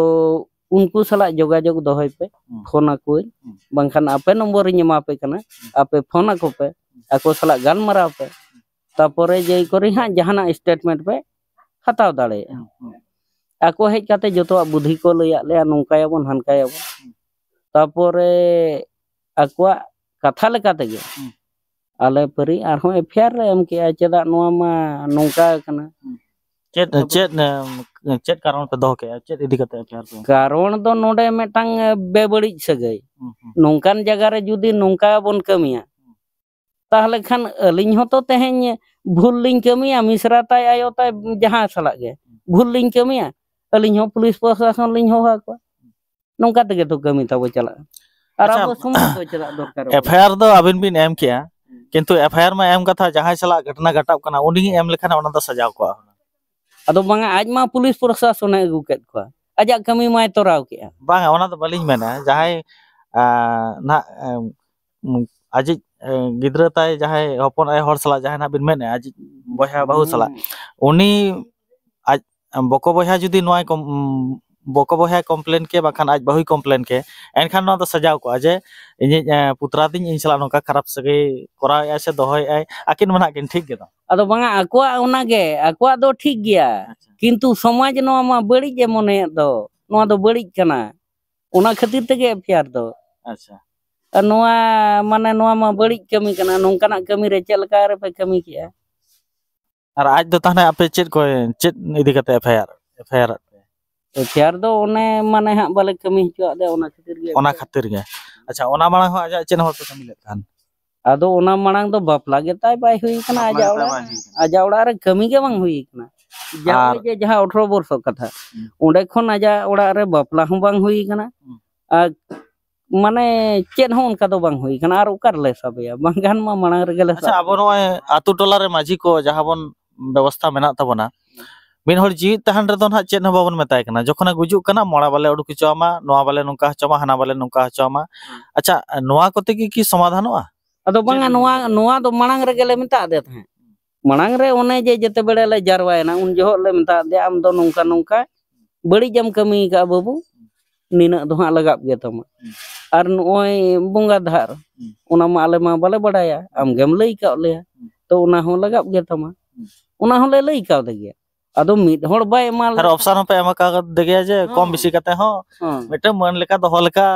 ᱩᱱᱠᱩ ᱥᱟᱞᱟᱜ ᱡᱳᱜᱟᱡᱳᱜᱽ ᱫᱚᱦᱚᱭ ᱯᱮ, ᱦᱩᱸ, ᱯᱷᱳᱱ ᱟᱠᱚᱣᱟᱹᱧ, ᱦᱩᱸ, ᱵᱟᱝᱠᱷᱟᱱ ᱟᱯᱮ ᱱᱚᱢᱵᱚᱨᱤᱧ ᱮᱢᱟ ᱯᱮ ᱠᱟᱱᱟ, ᱟᱯᱮ ᱯᱷᱳᱱ ᱟᱠᱚ ᱯᱮ, ᱟᱠᱚ ᱥᱟᱞᱟᱜ ᱜᱟᱞᱢᱟᱨᱟᱣ ᱯᱮ, ᱛᱟᱯᱚᱨᱮ ᱡᱮᱭ ᱠᱚᱨᱮ ᱦᱟᱸᱜ ᱡᱟᱦᱟᱱᱟᱜ ᱥᱴᱮᱴᱢᱮᱱᱴ ᱯᱮ ᱦᱟᱛᱟᱣ ᱫᱟᱲᱮᱭᱟᱜᱼᱟ᱾ ᱦᱩᱸ, ᱦᱩᱸ, ᱟᱠᱚ ᱦᱮᱡ ᱠᱟᱛᱮ ᱡᱚᱛᱚᱣᱟᱜ ᱵᱩᱫᱷᱤ ᱠᱚ ᱞᱟᱹᱭᱟᱫ ᱞᱮᱭᱟ, ᱱᱚᱝᱠᱟᱭᱟᱵᱚᱱ ᱦᱟᱱᱠᱟᱭᱟᱵᱚᱱ᱾ ᱛᱟᱯᱚᱨᱮ ᱟᱠᱚᱣᱟᱜ ᱠᱟᱛᱷᱟ ᱞᱮᱠᱟ ᱛᱮᱜᱮ ᱦᱩᱸ, ᱟᱞᱮ ᱯᱟᱹᱨᱤ ᱟᱨᱦᱚᱸ ᱮᱯᱷ ᱟᱭ ᱟᱨ ᱞᱮ ᱮᱢ ᱠᱮᱜᱼᱟ, ᱪᱮᱫᱟᱜ ᱱᱚᱣᱟ ᱢᱟ ᱱᱚᱝᱠᱟ ᱠᱟᱱᱟ᱾ ᱪᱮᱫ ᱪᱮᱫ ᱮᱢ, ᱪᱮᱫ ᱠᱟᱨᱚᱱ ᱯᱮ ᱫᱚᱦᱚ ᱠᱮᱜᱼᱟ? ᱪᱮᱫ ᱤᱫᱤ ᱠᱟᱛᱮ ᱮᱯᱷ ᱟᱭ ᱟᱨ ᱯᱮ ᱮᱢ ᱠᱮᱜᱼᱟ? ᱠᱟᱨᱚᱱ ᱫᱚ ᱱᱚᱰᱮ ᱢᱤᱫᱴᱟᱝ ᱵᱮᱵᱟᱹᱲᱤᱡ ᱥᱟᱹᱜᱟᱹᱭ, ᱦᱩᱸ, ᱦᱩᱸ, ᱱᱚᱝᱠᱟᱱ ᱡᱟᱭᱜᱟ ᱨᱮ ᱡᱩᱫᱤ ᱱᱚᱝᱠᱟ ᱵᱚᱱ ᱠᱟᱹᱢᱤᱭᱟ, ᱛᱟᱦᱚᱞᱮ ᱠᱷᱟᱱ ᱟᱹᱞᱤᱧ ᱦᱚᱸᱛᱚ ᱛᱮᱦᱮᱧ ᱵᱷᱩᱞ ᱞᱤᱧ ᱠᱟᱹᱢᱤᱭᱟ, ᱢᱤᱥᱨᱟ ᱛᱟᱭ ᱟᱭᱳ ᱛᱟᱭ ᱡᱟᱦᱟᱸ ᱥᱟᱞᱟᱜ ᱜᱮ ᱵᱷᱩᱞ ᱞᱤᱧ ᱠᱟᱹᱢᱤᱭᱟ, ᱟᱹᱞᱤᱧ ᱦᱚᱸ ᱯᱩᱞᱤᱥ ᱯᱨᱚᱥᱟᱥᱚᱱ ᱞᱤᱧ ᱦᱚᱦᱚ ᱟᱠᱚᱣᱟ᱾ ᱱᱚᱝᱠᱟ ᱛᱮᱜᱮ ᱛᱚ ᱠᱟᱹᱢᱤ ᱛᱟᱵᱚ ᱪᱟᱞᱟᱜᱼᱟ᱾ ᱟᱨ ᱟᱪᱪᱷᱟ, ᱟᱵᱚ ᱥᱚᱢᱟᱡᱽ ᱫᱚ ᱪᱮᱫᱟᱜ ᱫᱚᱨᱠᱟᱨ? ᱮᱯᱷ ᱟᱭ ᱟᱨ ᱫᱚ ᱟᱹᱵᱤᱱ ᱵᱤᱱ ᱮᱢ ᱠᱮᱜᱼᱟ, ᱠᱤᱱᱛᱩ ᱮᱯᱷ ᱟᱭ ᱟᱨ ᱢᱟ ᱮᱢ ᱠᱟᱛᱷᱟ, ᱡᱟᱦᱟᱸᱭ ᱥᱟᱞᱟᱜ ᱜᱷᱚᱴᱱᱟ ᱜᱷᱟᱴᱟᱣ ᱠᱟᱱᱟ ᱩᱱᱤ ᱮᱢ ᱞᱮᱠᱷᱟᱱ ᱚᱱᱟ ᱫᱚ ᱥᱟᱡᱟᱣ ᱠᱚᱜᱼᱟ᱾ ᱟᱫᱚ ᱵᱟᱝᱟ, ᱟᱡ ᱢᱟ ᱯᱩᱞᱤᱥ ᱯᱨᱚᱥᱟᱥᱚᱱᱮ ᱟᱹᱜᱩ ᱠᱮᱫ ᱠᱚᱣᱟ, ᱟᱡᱟᱜ ᱠᱟᱹᱢᱤ ᱢᱟᱭ ᱛᱚᱨᱟᱣ ᱠᱮᱜᱼᱟ᱾ ᱵᱟᱝᱟ, ᱚᱱᱟ ᱫᱚ ᱵᱟᱹᱞᱤᱧ ᱢᱮᱱᱟ, ᱡᱟᱦᱟᱸᱭ, ᱟᱸ, ᱱᱟᱦᱟᱜ, ᱮᱢ, ᱩᱢ, ᱟᱡᱤᱡ, ᱮ, ᱜᱤᱫᱽᱨᱟᱹ ᱛᱟᱭ, ᱡᱟᱦᱟᱸᱭ ᱦᱚᱯᱚᱱ ᱟᱭ ᱦᱚᱲ ᱥᱟᱞᱟᱜ, ᱡᱟᱦᱟᱸᱭ ᱱᱟᱦᱟᱜ ᱵᱤᱱ ᱢᱮᱱᱮᱫᱼᱟ, ᱟᱡᱤᱡ ᱵᱚᱭᱦᱟ ᱵᱟᱹᱦᱩ ᱥᱟᱞᱟᱜ, ᱦᱩᱸ᱾ ᱩᱱᱤ ᱟᱡ ᱵᱚᱠᱚ ᱵᱚᱭᱦᱟ ᱡᱩᱫᱤ ᱱᱚᱣᱟᱭ ᱠᱚᱢ-, ᱩᱢ, ᱵᱚᱠᱚ ᱵᱚᱭᱦᱟᱭ ᱠᱚᱢᱯᱞᱮᱱ ᱠᱮ, ᱵᱟᱝᱠᱷᱟᱱ ᱟᱡ ᱵᱟᱹᱦᱩᱭ ᱠᱚᱢᱯᱞᱮᱱ ᱠᱮ, ᱮᱱᱠᱷᱟᱱ ᱱᱚᱣᱟ ᱫᱚ ᱥᱟᱡᱟᱣ ᱠᱚᱜᱼᱟ ᱡᱮ ᱤᱧᱤᱡ, ᱮ, ᱯᱩᱛᱨᱟ ᱛᱤᱧ ᱤᱧ ᱥᱟᱞᱟᱜ ᱱᱚᱝᱠᱟ ᱠᱷᱟᱨᱟᱯ ᱥᱟᱹᱜᱟᱹᱭ ᱠᱚᱨᱟᱣᱮᱫᱼᱟᱭ ᱥᱮ ᱫᱚᱦᱚᱭᱮᱫᱼᱟᱭ, ᱟᱹᱠᱤᱱ ᱢᱟ ᱱᱟᱦᱟᱜ ᱠᱤᱱ ᱴᱷᱤᱠ ᱜᱮᱫᱚ᱾ ᱟᱫᱚ ᱵᱟᱝᱟ, ᱟᱠᱚᱣᱟᱜ ᱚᱱᱟᱜᱮ, ᱟᱠᱚᱣᱟᱜ ᱫᱚ ᱴᱷᱤᱠ ᱜᱮᱭᱟ, ᱟᱪᱪᱷᱟ᱾ ᱠᱤᱱᱛᱩ ᱥᱚᱢᱟᱡᱽ ᱱᱚᱣᱟ ᱢᱟ ᱵᱟᱹᱲᱤᱡ ᱮ ᱢᱚᱱᱮᱭᱮᱫ ᱫᱚ, ᱱᱚᱣᱟ ᱫᱚ ᱵᱟᱹᱲᱤᱡ ᱠᱟᱱᱟ, ᱚᱱᱟ ᱠᱷᱟᱹᱛᱤᱨ ᱛᱮᱜᱮ ᱮᱯᱷ ᱟᱭ ᱟᱨ ᱫᱚ᱾ ᱟᱪᱪᱷᱟ᱾ ᱟᱨ ᱱᱚᱣᱟ, ᱢᱟᱱᱮ, ᱱᱚᱣᱟ ᱢᱟ ᱵᱟᱹᱲᱤᱡ ᱠᱟᱹᱢᱤ ᱠᱟᱱᱟ, ᱱᱚᱝᱠᱟᱱᱟᱜ ᱠᱟᱹᱢᱤ ᱨᱮ ᱪᱮᱫ ᱞᱮᱠᱟ ᱨᱮᱯᱮ ᱠᱟᱹᱢᱤ ᱠᱮᱜᱼᱟ? ᱟᱨ ᱟᱡ ᱫᱚ ᱛᱟᱦᱚᱞᱮ ᱟᱯᱮ ᱪᱮᱫ ᱠᱚ, ᱪᱮᱫ ᱤᱫᱤ ᱠᱟᱛᱮ F I R, F I ᱟᱨ ᱟᱫ ᱯᱮ? ᱮᱯᱷ ᱟᱭ ᱟᱨ ᱫᱚ ᱚᱱᱮ, ᱢᱟᱱᱮ, ᱦᱟᱸᱜ ᱵᱟᱞᱮ ᱠᱟᱹᱢᱤ ᱦᱚᱪᱚᱣᱟᱜ ᱞᱮᱭᱟ, ᱚᱱᱟ ᱠᱷᱟᱹᱛᱤᱨ ᱜᱮ᱾ ᱚᱱᱟ ᱠᱷᱟᱹᱛᱤᱨ ᱜᱮ᱾ ᱟᱪᱪᱷᱟ, ᱚᱱᱟ ᱢᱟᱲᱟᱝ ᱦᱚᱸ ᱟᱡᱟᱜ ᱪᱮᱫ ᱦᱚᱸ ᱵᱟᱯᱮ ᱠᱟᱹᱢᱤ ᱞᱮᱫ ᱛᱟᱦᱮᱱ? ᱟᱫᱚ ᱚᱱᱟ ᱢᱟᱲᱟᱝ ᱫᱚ ᱵᱟᱯᱞᱟ ᱜᱮ ᱛᱟᱭ ᱵᱟᱭ ᱦᱩᱭ ᱠᱟᱱᱟ, ᱵᱟᱯᱞᱟ ᱟᱡᱟᱜ ᱜᱮ ᱛᱟᱭ ᱚᱲᱟᱜ, ᱵᱟᱭ ᱦᱩᱭ ᱠᱟᱱᱟ᱾ ᱟᱡᱟᱜ ᱚᱲᱟᱜ ᱨᱮ ᱠᱟᱹᱢᱤ ᱜᱮ ᱵᱟᱝ ᱦᱩᱭ ᱠᱟᱱᱟ᱾ ᱡᱟᱦᱟᱸ ᱟᱨ ᱱᱚᱜᱼᱚᱭ ᱡᱮ ᱡᱟᱦᱟᱸ ᱟᱴᱷᱨᱚ ᱵᱚᱨᱥᱚ ᱠᱟᱛᱷᱟ, ᱦᱩᱸ᱾ ᱚᱸᱰᱮ ᱠᱷᱚᱱ ᱟᱡᱟᱜ ᱚᱲᱟᱜ ᱨᱮ ᱵᱟᱯᱞᱟ ᱦᱚᱸ ᱵᱟᱝ ᱦᱩᱭ ᱠᱟᱱᱟ᱾ ᱦᱩᱸ᱾ ᱟᱨ ᱢᱟᱱᱮ ᱪᱮᱫ ᱦᱚᱸ ᱚᱱᱠᱟ ᱫᱚ ᱵᱟᱝ ᱦᱩᱭ ᱠᱟᱱᱟ᱾ ᱟᱨ ᱚᱠᱟ ᱨᱮᱞᱮ ᱥᱟᱵᱮᱭᱟ? ᱵᱟᱝᱠᱷᱟᱱ ᱢᱟ ᱢᱟᱲᱟᱝ ᱨᱮᱜᱮ ᱞᱮ ᱟᱪᱪᱷᱟ, ᱥᱟᱵ ᱟᱵᱚ ᱠᱚᱣᱟ᱾ ᱱᱚᱜᱼᱚᱭ ᱟᱛᱳ ᱴᱚᱞᱟ ᱨᱮ ᱢᱟᱹᱡᱷᱤ ᱠᱚ ᱡᱟᱦᱟᱸ ᱵᱚᱱ ᱵᱮᱵᱚᱥᱛᱷᱟ ᱢᱮᱱᱟᱜ ᱛᱟᱵᱚᱱᱟ, ᱢᱤᱫ ᱦᱚᱲ ᱡᱤᱣᱤᱫ ᱛᱟᱦᱮᱱ ᱨᱮᱫᱚ ᱱᱟᱦᱟᱜ ᱪᱮᱫ ᱦᱚᱸ ᱵᱟᱵᱚᱱ ᱢᱮᱛᱟᱭ ᱠᱟᱱᱟ, ᱡᱚᱠᱷᱚᱱᱮ ᱜᱩᱡᱩᱜ ᱠᱟᱱᱟ ᱢᱚᱲᱟ ᱵᱟᱞᱮ ᱩᱰᱩᱠ ᱦᱚᱪᱚ ᱟᱢᱟ, ᱱᱚᱣᱟ ᱵᱟᱞᱮ ᱱᱚᱝᱠᱟ ᱦᱚᱪᱚ ᱟᱢᱟ, ᱦᱟᱱᱟ ᱵᱟᱞᱮ ᱱᱚᱝᱠᱟ ᱦᱚᱪᱚ ᱟᱢᱟ᱾ ᱦᱮᱸ᱾ ᱟᱪᱪᱷᱟ, ᱱᱚᱣᱟ ᱠᱚᱛᱮ ᱜᱮ ᱠᱤ ᱥᱚᱢᱟᱫᱷᱟᱱᱚᱜᱼᱟ? ᱟᱫᱚ ᱵᱟᱝᱟ, ᱪᱮᱫ ᱵᱤᱱ ᱱᱚᱣᱟ, ᱢᱮᱛᱟᱭ ᱠᱟᱱᱟ? ᱱᱚᱣᱟ ᱫᱚ ᱢᱟᱲᱟᱝ ᱨᱮᱜᱮ ᱞᱮ ᱢᱮᱛᱟᱫ ᱫᱮ ᱛᱟᱦᱮᱸᱫ᱾ ᱢᱟᱲᱟᱝ ᱨᱮ ᱚᱱᱮ ᱡᱮ ᱡᱮᱛᱮ ᱵᱮᱲᱟ ᱞᱮ ᱡᱟᱨᱣᱟᱭᱮᱱᱟ, ᱩᱱ ᱡᱚᱦᱚᱜ ᱞᱮ ᱢᱮᱛᱟᱫ ᱫᱮᱭᱟ, "ᱟᱢ ᱫᱚ ᱱᱚᱝᱠᱟ ᱱᱚᱝᱠᱟ ᱵᱟᱹᱲᱤᱡ ᱮᱢ ᱠᱟᱹᱢᱤ ᱟᱠᱟᱫᱼᱟ ᱵᱟᱹᱵᱩ, ᱱᱤᱱᱟᱹᱜ ᱫᱚ ᱦᱟᱸᱜ ᱞᱟᱜᱟᱜ ᱜᱮ ᱛᱟᱢᱟ᱾ ᱦᱩᱸ᱾ ᱟᱨ ᱱᱚᱜᱼᱚᱭ ᱵᱚᱸᱜᱟ ᱫᱷᱟᱨ, ᱦᱩᱸ᱾ ᱚᱱᱟ ᱢᱟ ᱟᱞᱮ ᱢᱟ ᱵᱟᱞᱮ ᱵᱟᱲᱟᱭᱟ, ᱟᱢ ᱜᱮᱢ ᱞᱟᱹᱭ ᱠᱟᱜ ᱞᱮᱭᱟ, ᱦᱩᱸ᱾ ᱛᱚ ᱚᱱᱟ ᱦᱚᱸ ᱞᱟᱜᱟᱜ ᱜᱮ ᱛᱟᱢᱟ᱾" ᱦᱩᱸ᱾ ᱚᱱᱟ ᱦᱚᱸᱞᱮ ᱞᱟᱹᱭ ᱠᱟᱣᱫᱮ ᱜᱮᱭᱟ᱾ ᱟᱫᱚ ᱢᱤᱫ ᱦᱚᱲ ᱵᱟᱭ ᱮᱢᱟ ᱟᱨ ᱞᱮᱠᱷᱟᱱ ᱚᱯᱥᱟᱱ ᱦᱚᱸᱯᱮ ᱮᱢ ᱟᱠᱟᱫᱮ ᱜᱮᱭᱟ ᱡᱮ ᱠᱚᱢ ᱦᱚᱸ᱾ ᱵᱮᱥᱤ ᱠᱟᱛᱮ ᱦᱚᱸ ᱦᱚᱸ᱾ ᱢᱤᱫᱴᱟᱝ ᱢᱟᱹᱱ ᱞᱮᱠᱟ ᱫᱚᱦᱚ ᱞᱮᱠᱟ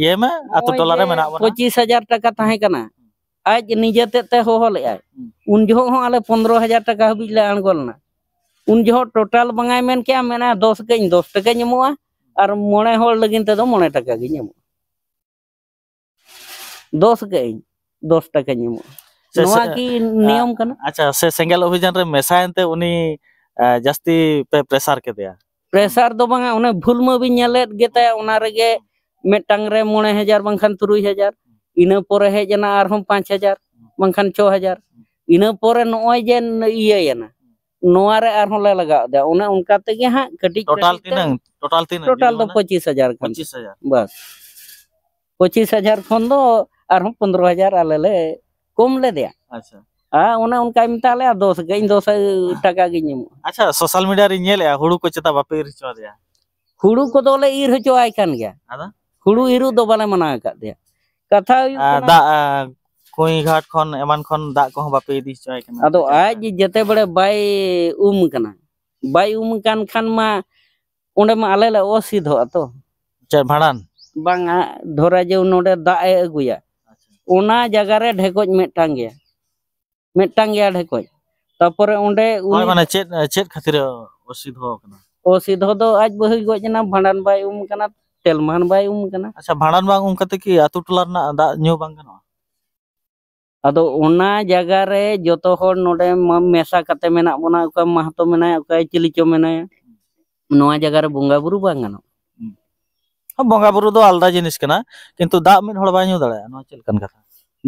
ᱤᱭᱟᱹᱭ ᱢᱮ, ᱟᱹᱛᱩ ᱱᱚᱜᱼᱚᱭ ᱴᱚᱞᱟ ᱨᱮ ᱡᱮ ᱢᱮᱱᱟᱜ ᱵᱚᱱᱟ᱾ ᱯᱚᱸᱪᱤᱥ ᱦᱟᱡᱟᱨ ᱴᱟᱠᱟ ᱛᱟᱦᱮᱸ ᱠᱟᱱᱟ, ᱟᱡ ᱱᱤᱡᱮ ᱛᱮᱫ ᱛᱮ ᱦᱚᱦᱚ ᱞᱮᱫᱼᱟᱭ᱾ ᱦᱩᱸ᱾ ᱩᱱ ᱡᱚᱦᱚᱜ ᱦᱚᱸ ᱟᱞᱮ ᱯᱚᱱᱫᱽᱨᱚ ᱦᱟᱡᱟᱨ ᱴᱟᱠᱟ ᱦᱟᱹᱵᱤᱡ ᱞᱮ ᱟᱬᱜᱚ ᱞᱮᱱᱟ᱾ ᱩᱱ ᱡᱚᱦᱚᱜ ᱴᱳᱴᱟᱞ ᱵᱟᱝᱟᱭ ᱢᱮᱱ ᱠᱮᱜᱼᱟ, ᱢᱮᱱᱟ, "ᱫᱚᱥ ᱠᱟᱹᱧ, ᱫᱚᱥ ᱴᱟᱠᱟᱧ ᱮᱢᱚᱜᱼᱟ, ᱟᱨ ᱢᱚᱬᱮ ᱦᱚᱲ ᱞᱟᱹᱜᱤᱫ ᱛᱮᱫᱚ ᱢᱚᱬᱮ ᱴᱟᱠᱟ ᱜᱤᱧ ᱮᱢᱚᱜᱼᱟ, ᱫᱚᱥ ᱠᱟᱹᱧ, ᱫᱚᱥ ᱴᱟᱠᱟᱧ ᱮᱢᱚᱜᱼᱟ᱾" ᱥᱮ, ᱱᱚᱣᱟ ᱥᱮ, ᱠᱤ ᱟ-, ᱱᱤᱭᱚᱢ ᱠᱟᱱᱟ? ᱟᱪᱪᱷᱟ, ᱥᱮ ᱥᱮᱸᱜᱮᱞ ᱚᱵᱷᱤᱡᱟᱱ ᱨᱮ ᱢᱮᱥᱟᱭᱮᱱ ᱛᱮ ᱩᱱᱤ, ᱟ, ᱡᱟᱹᱥᱛᱤ ᱯᱮ ᱯᱨᱮᱥᱟᱨ ᱠᱮᱫᱮᱭᱟ? ᱯᱨᱮᱥᱟᱨ ᱫᱚ ᱵᱟᱝᱟ, ᱚᱱᱮ ᱵᱷᱩᱞ ᱢᱟᱵᱤᱱ ᱧᱮᱞᱮᱫ ᱜᱮ ᱛᱟᱭᱟ, ᱚᱱᱟ ᱨᱮᱜᱮ ᱢᱤᱫᱴᱟᱝ ᱨᱮ ᱢᱚᱬᱮ ᱦᱟᱡᱟᱨ ᱵᱟᱝᱠᱷᱟᱱ ᱛᱩᱨᱩᱭ ᱦᱟᱡᱟᱨ, ᱤᱱᱟᱹ ᱯᱚᱨᱮ ᱦᱮᱡ ᱮᱱᱟ ᱟᱨᱦᱚᱸ ᱯᱟᱸᱪ ᱦᱟᱡᱟᱨ ᱵᱟᱝᱠᱷᱟᱱ ᱪᱷᱚ ᱦᱟᱡᱟᱨ, ᱤᱱᱟᱹ ᱯᱚᱨᱮ ᱱᱚᱜᱼᱚᱭ ᱡᱮ ᱤᱭᱟᱹᱭᱮᱱᱟ, ᱱᱚᱣᱟ ᱨᱮ ᱟᱨᱦᱚᱸ ᱞᱮ ᱞᱟᱜᱟᱣ ᱮᱫᱟ᱾ ᱚᱱᱮ ᱚᱱᱠᱟ ᱛᱮᱜᱮ ᱦᱟᱸᱜ ᱠᱟᱹᱴᱤᱡ ᱴᱳᱴᱟᱞ ᱠᱟᱹᱴᱤᱡ ᱛᱮ ᱛᱤᱱᱟᱹᱝ? ᱴᱳᱴᱟᱞ ᱛᱤᱱᱟᱹᱝ? ᱴᱳᱴᱟᱞ ᱫᱚ ᱢᱟᱱᱮ ᱯᱚᱸᱪᱤᱥ ᱦᱟᱡᱟᱨ ᱠᱟᱱᱟ᱾ ᱯᱚᱸᱪᱤᱥ ᱦᱟᱡᱟᱨ᱾ ᱵᱟᱥ, ᱯᱚᱸᱪᱤᱥ ᱦᱟᱡᱟᱨ ᱠᱷᱚᱱ ᱫᱚ ᱟᱨᱦᱚᱸ ᱯᱚᱱᱫᱽᱨᱚ ᱦᱟᱡᱟᱨ ᱟᱞᱮ ᱞᱮ ᱠᱚᱢ ᱞᱮᱫᱮᱭᱟ᱾ ᱟᱪᱪᱷᱟ᱾ ᱟᱨ ᱚᱱᱮ ᱚᱱᱠᱟᱭ ᱢᱮᱛᱟᱜ ᱞᱮᱭᱟ, "ᱫᱚᱥ ᱜᱮ, ᱤᱧ ᱫᱚᱥ ᱴᱟᱠᱟ ᱜᱤᱧ ᱮᱢᱚᱜᱼᱟ᱾" ᱟᱪᱪᱷᱟ, ᱥᱳᱥᱟᱞ ᱢᱤᱰᱤᱭᱟ ᱨᱤᱧ ᱧᱮᱞᱮᱜᱼᱟ, ᱦᱩᱲᱩ ᱠᱚ ᱪᱮᱛᱟ ᱵᱟᱯᱮ ᱤᱨ ᱦᱚᱪᱚ ᱟᱫᱮᱭᱟ? ᱦᱩᱲᱩ ᱠᱚᱫᱚ ᱞᱮ ᱤᱨ ᱦᱚᱪᱚ ᱟᱭ ᱠᱟᱱ ᱜᱮᱭᱟ᱾ ᱟᱫᱚ? ᱦᱩᱲᱩ ᱤᱨᱚᱜ ᱫᱚ ᱵᱟᱞᱮ ᱢᱟᱱᱟ ᱟᱠᱟᱫ ᱫᱮᱭᱟ᱾ ᱠᱟᱛᱷᱟ ᱦᱩᱭᱩᱜ ᱟᱨ ᱠᱟᱱᱟ, ᱫᱟᱜ, ᱟ, ᱠᱩᱸᱭ ᱜᱷᱟᱴ ᱠᱷᱚᱱ ᱮᱢᱟᱱ ᱠᱷᱚᱱ ᱫᱟᱜ ᱠᱚᱦᱚᱸ ᱵᱟᱯᱮ ᱤᱫᱤ ᱦᱚᱪᱚ ᱟᱭ ᱠᱟᱱᱟ? ᱟᱫᱚ ᱟᱡ ᱡᱮᱛᱮ ᱵᱮᱲᱮ ᱵᱟᱭ ᱩᱢ ᱠᱟᱱᱟ, ᱵᱟᱭ ᱩᱢ ᱠᱟᱱ ᱠᱷᱟᱱ ᱢᱟ ᱚᱸᱰᱮ ᱢᱟ ᱟᱞᱮ ᱞᱮ ᱚᱥᱤᱫᱷᱚᱜᱼᱟ ᱛᱚ᱾ ᱪᱮᱫ ᱵᱷᱟᱸᱰᱟᱱ? ᱵᱟᱝᱟ, ᱫᱷᱚᱨᱟ ᱡᱮ ᱱᱚᱰᱮ ᱫᱟᱜ ᱮ ᱟᱹᱜᱩᱭᱟ, ᱟᱪᱪᱷᱟ᱾ ᱚᱱᱟ ᱡᱟᱭᱜᱟ ᱨᱮ ᱰᱷᱮᱠᱚᱡ ᱢᱤᱫᱴᱟᱝ ᱜᱮᱭᱟ, ᱢᱤᱫᱴᱟᱝ ᱜᱮᱭᱟ ᱰᱷᱮᱠᱚᱡ᱾ ᱛᱟᱯᱚᱨᱮ ᱚᱸᱰᱮ ᱦᱳᱭ, ᱩᱱᱤ ᱢᱟᱱᱮ ᱪᱮᱫ, ᱪᱮᱫ ᱠᱷᱟᱹᱛᱤᱨ ᱚᱥᱤᱫᱷᱚ ᱠᱟᱱᱟ? ᱚᱥᱤᱫᱷᱚ ᱫᱚ ᱟᱡ ᱵᱟᱹᱦᱩᱭ ᱜᱚᱡ ᱮᱱᱟ, ᱵᱷᱟᱸᱰᱟᱱ ᱵᱟᱭ ᱩᱢ ᱠᱟᱱᱟ, ᱛᱮᱞᱢᱟᱱ ᱵᱟᱭ ᱩᱢ ᱠᱟᱱᱟ᱾ ᱟᱪᱪᱷᱟ, ᱵᱷᱟᱸᱰᱟᱱ ᱵᱟᱝ ᱩᱢ ᱠᱟᱛᱮ ᱠᱤ ᱟᱛᱳ ᱴᱚᱞᱟ ᱨᱮᱱᱟᱜ ᱫᱟᱜ ᱧᱩ ᱵᱟᱝ ᱜᱟᱱᱚᱜᱼᱟ? ᱟᱫᱚ ᱚᱱᱟ ᱡᱟᱭᱜᱟ ᱨᱮ ᱡᱚᱛᱚ ᱦᱚᱲ ᱱᱚᱰᱮ ᱢᱟ-, ᱢᱮᱥᱟ ᱠᱟᱛᱮ ᱢᱮᱱᱟᱜ ᱵᱚᱱᱟ, ᱚᱠᱚᱭ ᱢᱟᱦᱟᱛᱚ ᱢᱮᱱᱟᱭᱟ, ᱚᱠᱚᱭ ᱪᱤᱞᱤ ᱪᱚ ᱢᱮᱱᱟᱭᱟ, ᱱᱚᱣᱟ ᱡᱟᱭᱜᱟ ᱨᱮ ᱵᱚᱸᱜᱟ ᱵᱩᱨᱩ ᱵᱟᱝ ᱜᱟᱱᱚᱜᱼᱟ᱾ ᱦᱩᱸ᱾ ᱵᱚᱸᱜᱟ ᱵᱩᱨᱩ ᱫᱚ ᱟᱞᱟᱫᱟ ᱡᱤᱱᱤᱥ ᱠᱟᱱᱟ, ᱠᱤᱱᱛᱩ ᱫᱟᱜ ᱢᱤᱫ ᱦᱚᱲ ᱵᱟᱭ ᱧᱩ ᱫᱟᱲᱮᱭᱟᱜᱼᱟ, ᱱᱚᱣᱟ ᱪᱮᱫ ᱞᱮᱠᱟᱱ ᱠᱟᱛᱷᱟ?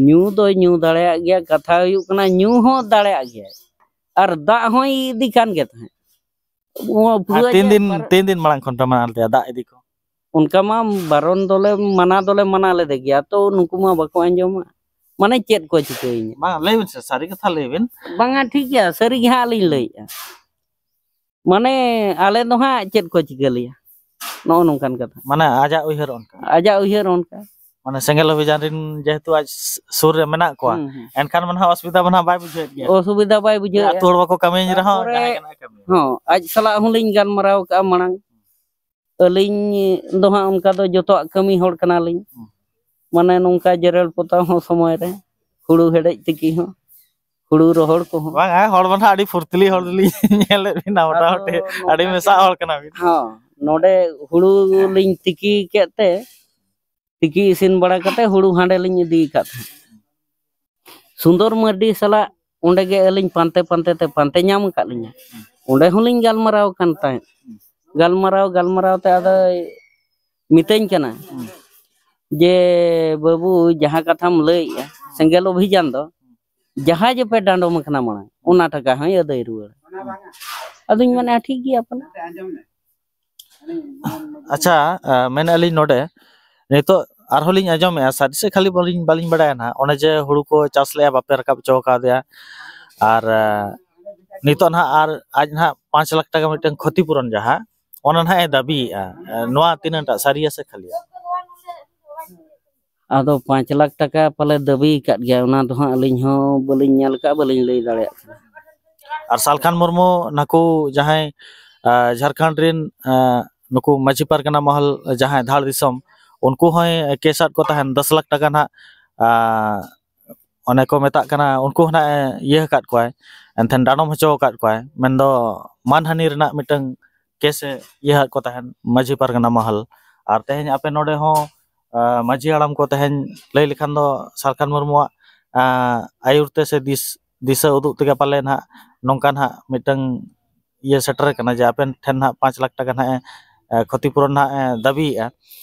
ᱧᱩ ᱫᱚᱭ ᱧᱩ ᱫᱟᱲᱮᱭᱟᱜ ᱜᱮᱭᱟ, ᱠᱟᱛᱷᱟ ᱦᱩᱭᱩᱜ ᱠᱟᱱᱟ ᱧᱩ ᱦᱚᱸ ᱫᱟᱲᱮᱭᱟᱜ ᱜᱮᱭᱟᱭ, ᱟᱨ ᱫᱟᱜ ᱦᱚᱸᱭ ᱤᱫᱤ ᱠᱟᱱ ᱜᱮ ᱛᱟᱦᱮᱸᱫ᱾ ᱩᱣᱟ-, ᱟᱨ ᱯᱩᱨᱟᱹ ᱛᱤᱱ ᱡᱮ ᱫᱤᱱ, ᱵᱟᱨ- ᱛᱤᱱ ᱫᱤᱱ ᱢᱟᱲᱟᱝ ᱠᱷᱚᱱ ᱯᱮ ᱢᱟᱱᱟᱣ ᱞᱮᱫᱟ ᱫᱟᱜ ᱤᱫᱤ ᱠᱚ? ᱚᱱᱠᱟ ᱢᱟ ᱵᱟᱨᱚᱱ ᱫᱚᱞᱮ ᱢᱟᱱᱟ ᱫᱚᱞᱮ ᱢᱟᱱᱟ ᱞᱮᱫᱮ ᱜᱮᱭᱟ, ᱛᱚ ᱱᱩᱠᱩ ᱢᱟ ᱵᱟᱠᱚ ᱟᱸᱡᱚᱢᱟ᱾ ᱢᱟᱱᱮ ᱪᱮᱫ ᱠᱚ ᱪᱤᱠᱟᱹᱭᱤᱧᱟ? ᱵᱟᱝ, ᱞᱟᱹᱭ ᱵᱤᱱ ᱥᱮ, ᱥᱟᱹᱨᱤ ᱠᱟᱛᱷᱟ ᱞᱟᱹᱭ ᱵᱤᱱ᱾ ᱵᱟᱝᱟ, ᱴᱷᱤᱠ ᱜᱮᱭᱟ, ᱥᱟᱹᱨᱤ ᱜᱮ ᱦᱟᱸᱜ ᱞᱤᱧ ᱞᱟᱹᱭᱮᱜᱼᱟ᱾ ᱢᱟᱱᱮ ᱟᱞᱮ ᱫᱚ ᱦᱟᱸᱜ ᱪᱮᱫ ᱠᱚ ᱪᱤᱠᱟᱹ ᱞᱮᱭᱟ, ᱱᱚᱜᱼᱚ ᱱᱚᱝᱠᱟᱱ ᱠᱟᱛᱷᱟ᱾ ᱢᱟᱱᱮ ᱟᱡᱟᱜ ᱩᱭᱦᱟᱹᱨ ᱚᱱᱠᱟ᱾ ᱟᱡᱟᱜ ᱩᱭᱦᱟᱹᱨ ᱚᱱᱠᱟ᱾ ᱢᱟᱱᱮ ᱥᱮᱸᱜᱮᱞ ᱚᱵᱷᱤᱡᱟᱱ ᱨᱮᱱ ᱡᱮᱦᱮᱛᱩ ᱟᱡ ᱥᱩᱨ ᱨᱮ ᱢᱮᱱᱟᱜ ᱠᱚᱣᱟ, ᱦᱩᱸ, ᱦᱩᱸ᱾ ᱮᱱᱠᱷᱟᱱ ᱢᱟ ᱱᱟᱦᱟᱜ ᱚᱥᱩᱵᱤᱫᱷᱟ ᱢᱟ ᱱᱟᱦᱟᱜ ᱵᱟᱭ ᱵᱩᱡᱷᱟᱹᱣᱮᱫ ᱜᱮᱭᱟ᱾ ᱚᱥᱩᱵᱤᱫᱷᱟ ᱵᱟᱭ ᱵᱩᱡᱷᱟᱹᱣᱮᱫᱼᱟ᱾ ᱟᱹᱛᱩ ᱦᱚᱲ ᱵᱟᱠᱚ ᱠᱟᱹᱢᱤᱭᱟᱹᱧ ᱨᱮᱦᱚᱸ ᱛᱟᱨᱯᱚᱨᱮ ᱡᱟᱦᱟᱸᱭ ᱠᱟᱱᱟ ᱠᱟᱹᱢᱤ᱾ ᱦᱚᱸ, ᱟᱡ ᱥᱟᱞᱟᱜ ᱦᱚᱸᱞᱤᱧ ᱜᱟᱞᱢᱟᱨᱟᱣ ᱠᱟᱜᱼᱟ ᱢᱟᱲᱟᱝ᱾ ᱟᱹᱞᱤᱧ ᱫᱚ ᱦᱟᱸᱜ ᱚᱱᱠᱟ ᱫᱚ ᱡᱚᱛᱚᱣᱟᱜ ᱠᱟᱹᱢᱤ ᱦᱚᱲ ᱠᱟᱱᱟᱞᱤᱧ᱾ ᱦᱩᱸ᱾ ᱢᱟᱱᱮ ᱱᱚᱝᱠᱟ ᱡᱮᱨᱮᱲ ᱯᱚᱛᱟᱣ ᱦᱚᱸ ᱥᱚᱢᱚᱭ ᱨᱮ, ᱦᱩᱲᱩ ᱦᱮᱰᱮᱡ ᱛᱤᱠᱤ ᱦᱚᱸ, ᱦᱩᱲᱩ ᱨᱚᱦᱚᱲ ᱠᱚᱦᱚᱸ᱾ ᱵᱟᱝᱟ, ᱦᱚᱲ ᱢᱟ ᱱᱟᱦᱟᱜ ᱟᱹᱰᱤ ᱯᱷᱩᱨᱛᱤᱞᱤ ᱦᱚᱲ ᱞᱤᱧ ᱧᱮᱞᱮᱫ ᱵᱤᱱᱟ, ᱟᱫᱚ ᱢᱚᱴᱟᱢᱩᱴᱤ ᱟᱹᱰᱤ ᱱᱚᱝᱠᱟ ᱢᱮᱥᱟ ᱜᱮ ᱦᱚᱲ ᱠᱟᱱᱟ ᱵᱤᱱ᱾ ᱦᱚᱸ, ᱱᱚᱰᱮ ᱦᱩᱲᱩ ᱞᱤᱧ ᱛᱤᱠᱤ ᱠᱮᱫ ᱛᱮ, ᱛᱤᱠᱤ ᱤᱥᱤᱱ ᱵᱟᱲᱟ ᱠᱟᱛᱮ ᱦᱩᱲᱩ ᱦᱟᱸᱰᱮ ᱞᱤᱧ ᱤᱫᱤ ᱟᱠᱟᱫ ᱛᱟᱦᱮᱸᱫ᱾ ᱥᱩᱱᱫᱚᱨ ᱢᱟᱹᱨᱰᱤ ᱥᱟᱞᱟᱜ ᱚᱸᱰᱮ ᱜᱮ ᱟᱹᱞᱤᱧ ᱯᱟᱱᱛᱮ ᱯᱟᱱᱛᱮ ᱛᱮ ᱯᱟᱱᱛᱮ ᱧᱟᱢ ᱟᱠᱟᱫ ᱞᱤᱧᱟ᱾ ᱚᱸᱰᱮ ᱦᱚᱸᱞᱤᱧ ᱜᱟᱞᱢᱟᱨᱟᱣ ᱟᱠᱟᱱ ᱛᱟᱦᱮᱸᱫ᱾ ᱜᱟᱞᱢᱟᱨᱟᱣ ᱜᱟᱞᱢᱟᱨᱟᱣ ᱛᱮ ᱟᱫᱚᱭ ᱢᱤᱛᱟᱹᱧ ᱠᱟᱱᱟ ᱡᱮ, "ᱵᱟᱹᱵᱩ, ᱡᱟᱦᱟᱸ ᱠᱟᱛᱷᱟᱢ ᱞᱟᱹᱭᱮᱜᱼᱟ, ᱥᱮᱸᱜᱮᱞ ᱚᱵᱷᱤᱡᱟᱱ ᱫᱚ ᱡᱟᱦᱟᱸᱭ ᱡᱮᱯᱮ ᱰᱟᱸᱰᱚᱢ ᱟᱠᱟᱱᱟ ᱢᱟᱲᱟᱝ, ᱚᱱᱟ ᱴᱟᱠᱟ ᱦᱚᱸᱭ ᱟᱹᱫᱟᱹᱭ ᱨᱩᱣᱟᱹᱲᱟ᱾" ᱟᱫᱚᱧ ᱢᱮᱱᱟ, "ᱴᱷᱤᱠ ᱜᱮᱭᱟ ᱯᱟᱞᱮ᱾" ᱟᱪᱪᱷᱟ, ᱢᱮᱱᱮᱫᱼᱟ ᱞᱤᱧ ᱱᱚᱰᱮ ᱱᱤᱛᱚᱜ ᱟᱨᱦᱚᱸ ᱞᱤᱧ ᱟᱸᱡᱚᱢᱮᱫᱼᱟ, ᱥᱟᱹᱨᱤ ᱥᱮ ᱠᱷᱟᱹᱞᱤ ᱵᱟᱹᱞᱤᱧ ᱵᱟᱹᱞᱤᱧ ᱵᱟᱲᱟᱭᱟ ᱱᱟᱦᱟᱜ, ᱚᱱᱮ ᱡᱮ ᱦᱩᱲᱩ ᱠᱚ ᱪᱟᱥ ᱞᱮᱜᱼᱟ, ᱵᱟᱯᱮ ᱨᱟᱠᱟᱵ ᱦᱚᱪᱚ ᱟᱠᱟᱫᱮᱭᱟ, ᱟᱨ ᱱᱤᱛᱚᱜ ᱱᱟᱦᱟᱜ ᱟᱨ ᱟᱡ ᱱᱟᱦᱟᱜ ᱯᱟᱸᱪ ᱞᱟᱠᱷ ᱴᱟᱠᱟ ᱢᱤᱫᱴᱟᱝ ᱠᱷᱚᱛᱤ ᱯᱩᱨᱚᱱ ᱡᱟᱦᱟᱸ, ᱚᱱᱟ ᱱᱟᱦᱟᱜ ᱮ ᱫᱟᱹᱵᱤᱭᱮᱫᱼᱟ, ᱱᱚᱣᱟ ᱛᱤᱱᱟᱹᱜ ᱴᱟᱜ ᱥᱟᱹᱨᱤᱭᱟ ᱥᱮ ᱠᱷᱟᱹᱞᱤᱭᱟ? ᱟᱫᱚ ᱯᱟᱸᱪ ᱞᱟᱠᱷ ᱴᱟᱠᱟ ᱯᱟᱞᱮ ᱫᱟᱹᱵᱤ ᱟᱠᱟᱫ ᱜᱮᱭᱟ, ᱚᱱᱟ ᱫᱚ ᱦᱟᱸᱜ ᱟᱹᱞᱤᱧ ᱦᱚᱸ ᱵᱟᱹᱞᱤᱧ ᱧᱮᱞ ᱟᱠᱟᱫᱼᱟ, ᱵᱟᱹᱞᱤᱧ ᱞᱟᱹᱭ ᱫᱟᱲᱮᱭᱟᱜ ᱠᱟᱱᱟ᱾ ᱟᱨ ᱥᱟᱞᱠᱷᱟᱱ ᱢᱩᱨᱢᱩ ᱱᱟᱠᱩ ᱡᱟᱦᱟᱸᱭ ᱡᱷᱟᱲᱠᱷᱚᱸᱰ ᱨᱮᱱ ᱱᱩᱠᱩ ᱢᱟᱹᱡᱷᱤ ᱯᱟᱨᱜᱟᱱᱟ ᱢᱚᱦᱚᱞ ᱡᱟᱦᱟᱸᱭ ᱫᱷᱟᱲ ᱫᱤᱥᱚᱢ, ᱩᱱᱠᱩ ᱦᱚᱸᱭ ᱠᱮᱥ ᱟᱫ ᱠᱚ ᱛᱟᱦᱮᱱ ᱫᱚᱥ ᱞᱟᱠᱷ ᱴᱟᱠᱟ ᱱᱟᱦᱟᱜ, ᱚᱱᱮ ᱠᱚ ᱢᱮᱛᱟᱜ ᱠᱟᱱᱟ, ᱩᱱᱠᱩ ᱦᱚᱸ ᱱᱟᱦᱟᱜ ᱤᱭᱟᱹ ᱟᱠᱟᱫ ᱠᱚᱣᱟᱭ, ᱮᱱᱠᱷᱟᱱ ᱰᱟᱸᱰᱚᱢ ᱦᱚᱪᱚ ᱟᱠᱟᱫ ᱠᱚᱣᱟᱭ, ᱢᱮᱱᱫᱚ ᱢᱟᱱᱦᱟᱹᱱᱤ ᱨᱮᱱᱟᱜ ᱢᱤᱫᱴᱟᱝ ᱠᱮᱥ ᱮ ᱤᱭᱟᱹ ᱟᱫ ᱠᱚ ᱛᱟᱦᱮᱱ ᱢᱟᱹᱡᱷᱤ ᱯᱟᱨᱜᱟᱱᱟ ᱢᱚᱦᱚᱞ᱾ ᱟᱨ ᱛᱮᱦᱮᱧ ᱟᱯᱮ ᱱᱚᱰᱮ ᱦᱚᱸ ᱢᱟᱹᱡᱷᱤ ᱦᱟᱲᱟᱢ ᱠᱚ ᱛᱮᱦᱮᱧ ᱞᱟᱹᱭ ᱞᱮᱠᱷᱟᱱ ᱫᱚ ᱥᱟᱞᱠᱷᱟᱱ ᱢᱩᱨᱢᱩᱣᱟᱜ ᱟᱹᱭᱩᱨ ᱛᱮ ᱥᱮ ᱫᱤᱥ ᱫᱤᱥᱟᱹ ᱩᱫᱩᱜ ᱛᱮᱜᱮ ᱯᱟᱞᱮ ᱱᱟᱦᱟᱜ ᱱᱚᱝᱠᱟ ᱱᱟᱦᱟᱜ ᱢᱤᱫᱴᱟᱝ ᱤᱭᱟᱹ ᱥᱮᱴᱮᱨ ᱠᱟᱱᱟ ᱡᱮ ᱟᱯᱮ ᱴᱷᱮᱱ ᱱᱟᱦᱟᱜ ᱯᱟᱸᱪ ᱞᱟᱠᱷ ᱴᱟᱠᱟ ᱱᱟᱦᱟᱜ ᱮ, ᱮ, ᱠᱷᱚᱛᱤ ᱯᱩᱨᱚᱱ ᱱᱟᱦᱟᱜ ᱮ ᱫᱟᱹᱵᱤᱭᱮᱫᱼᱟ᱾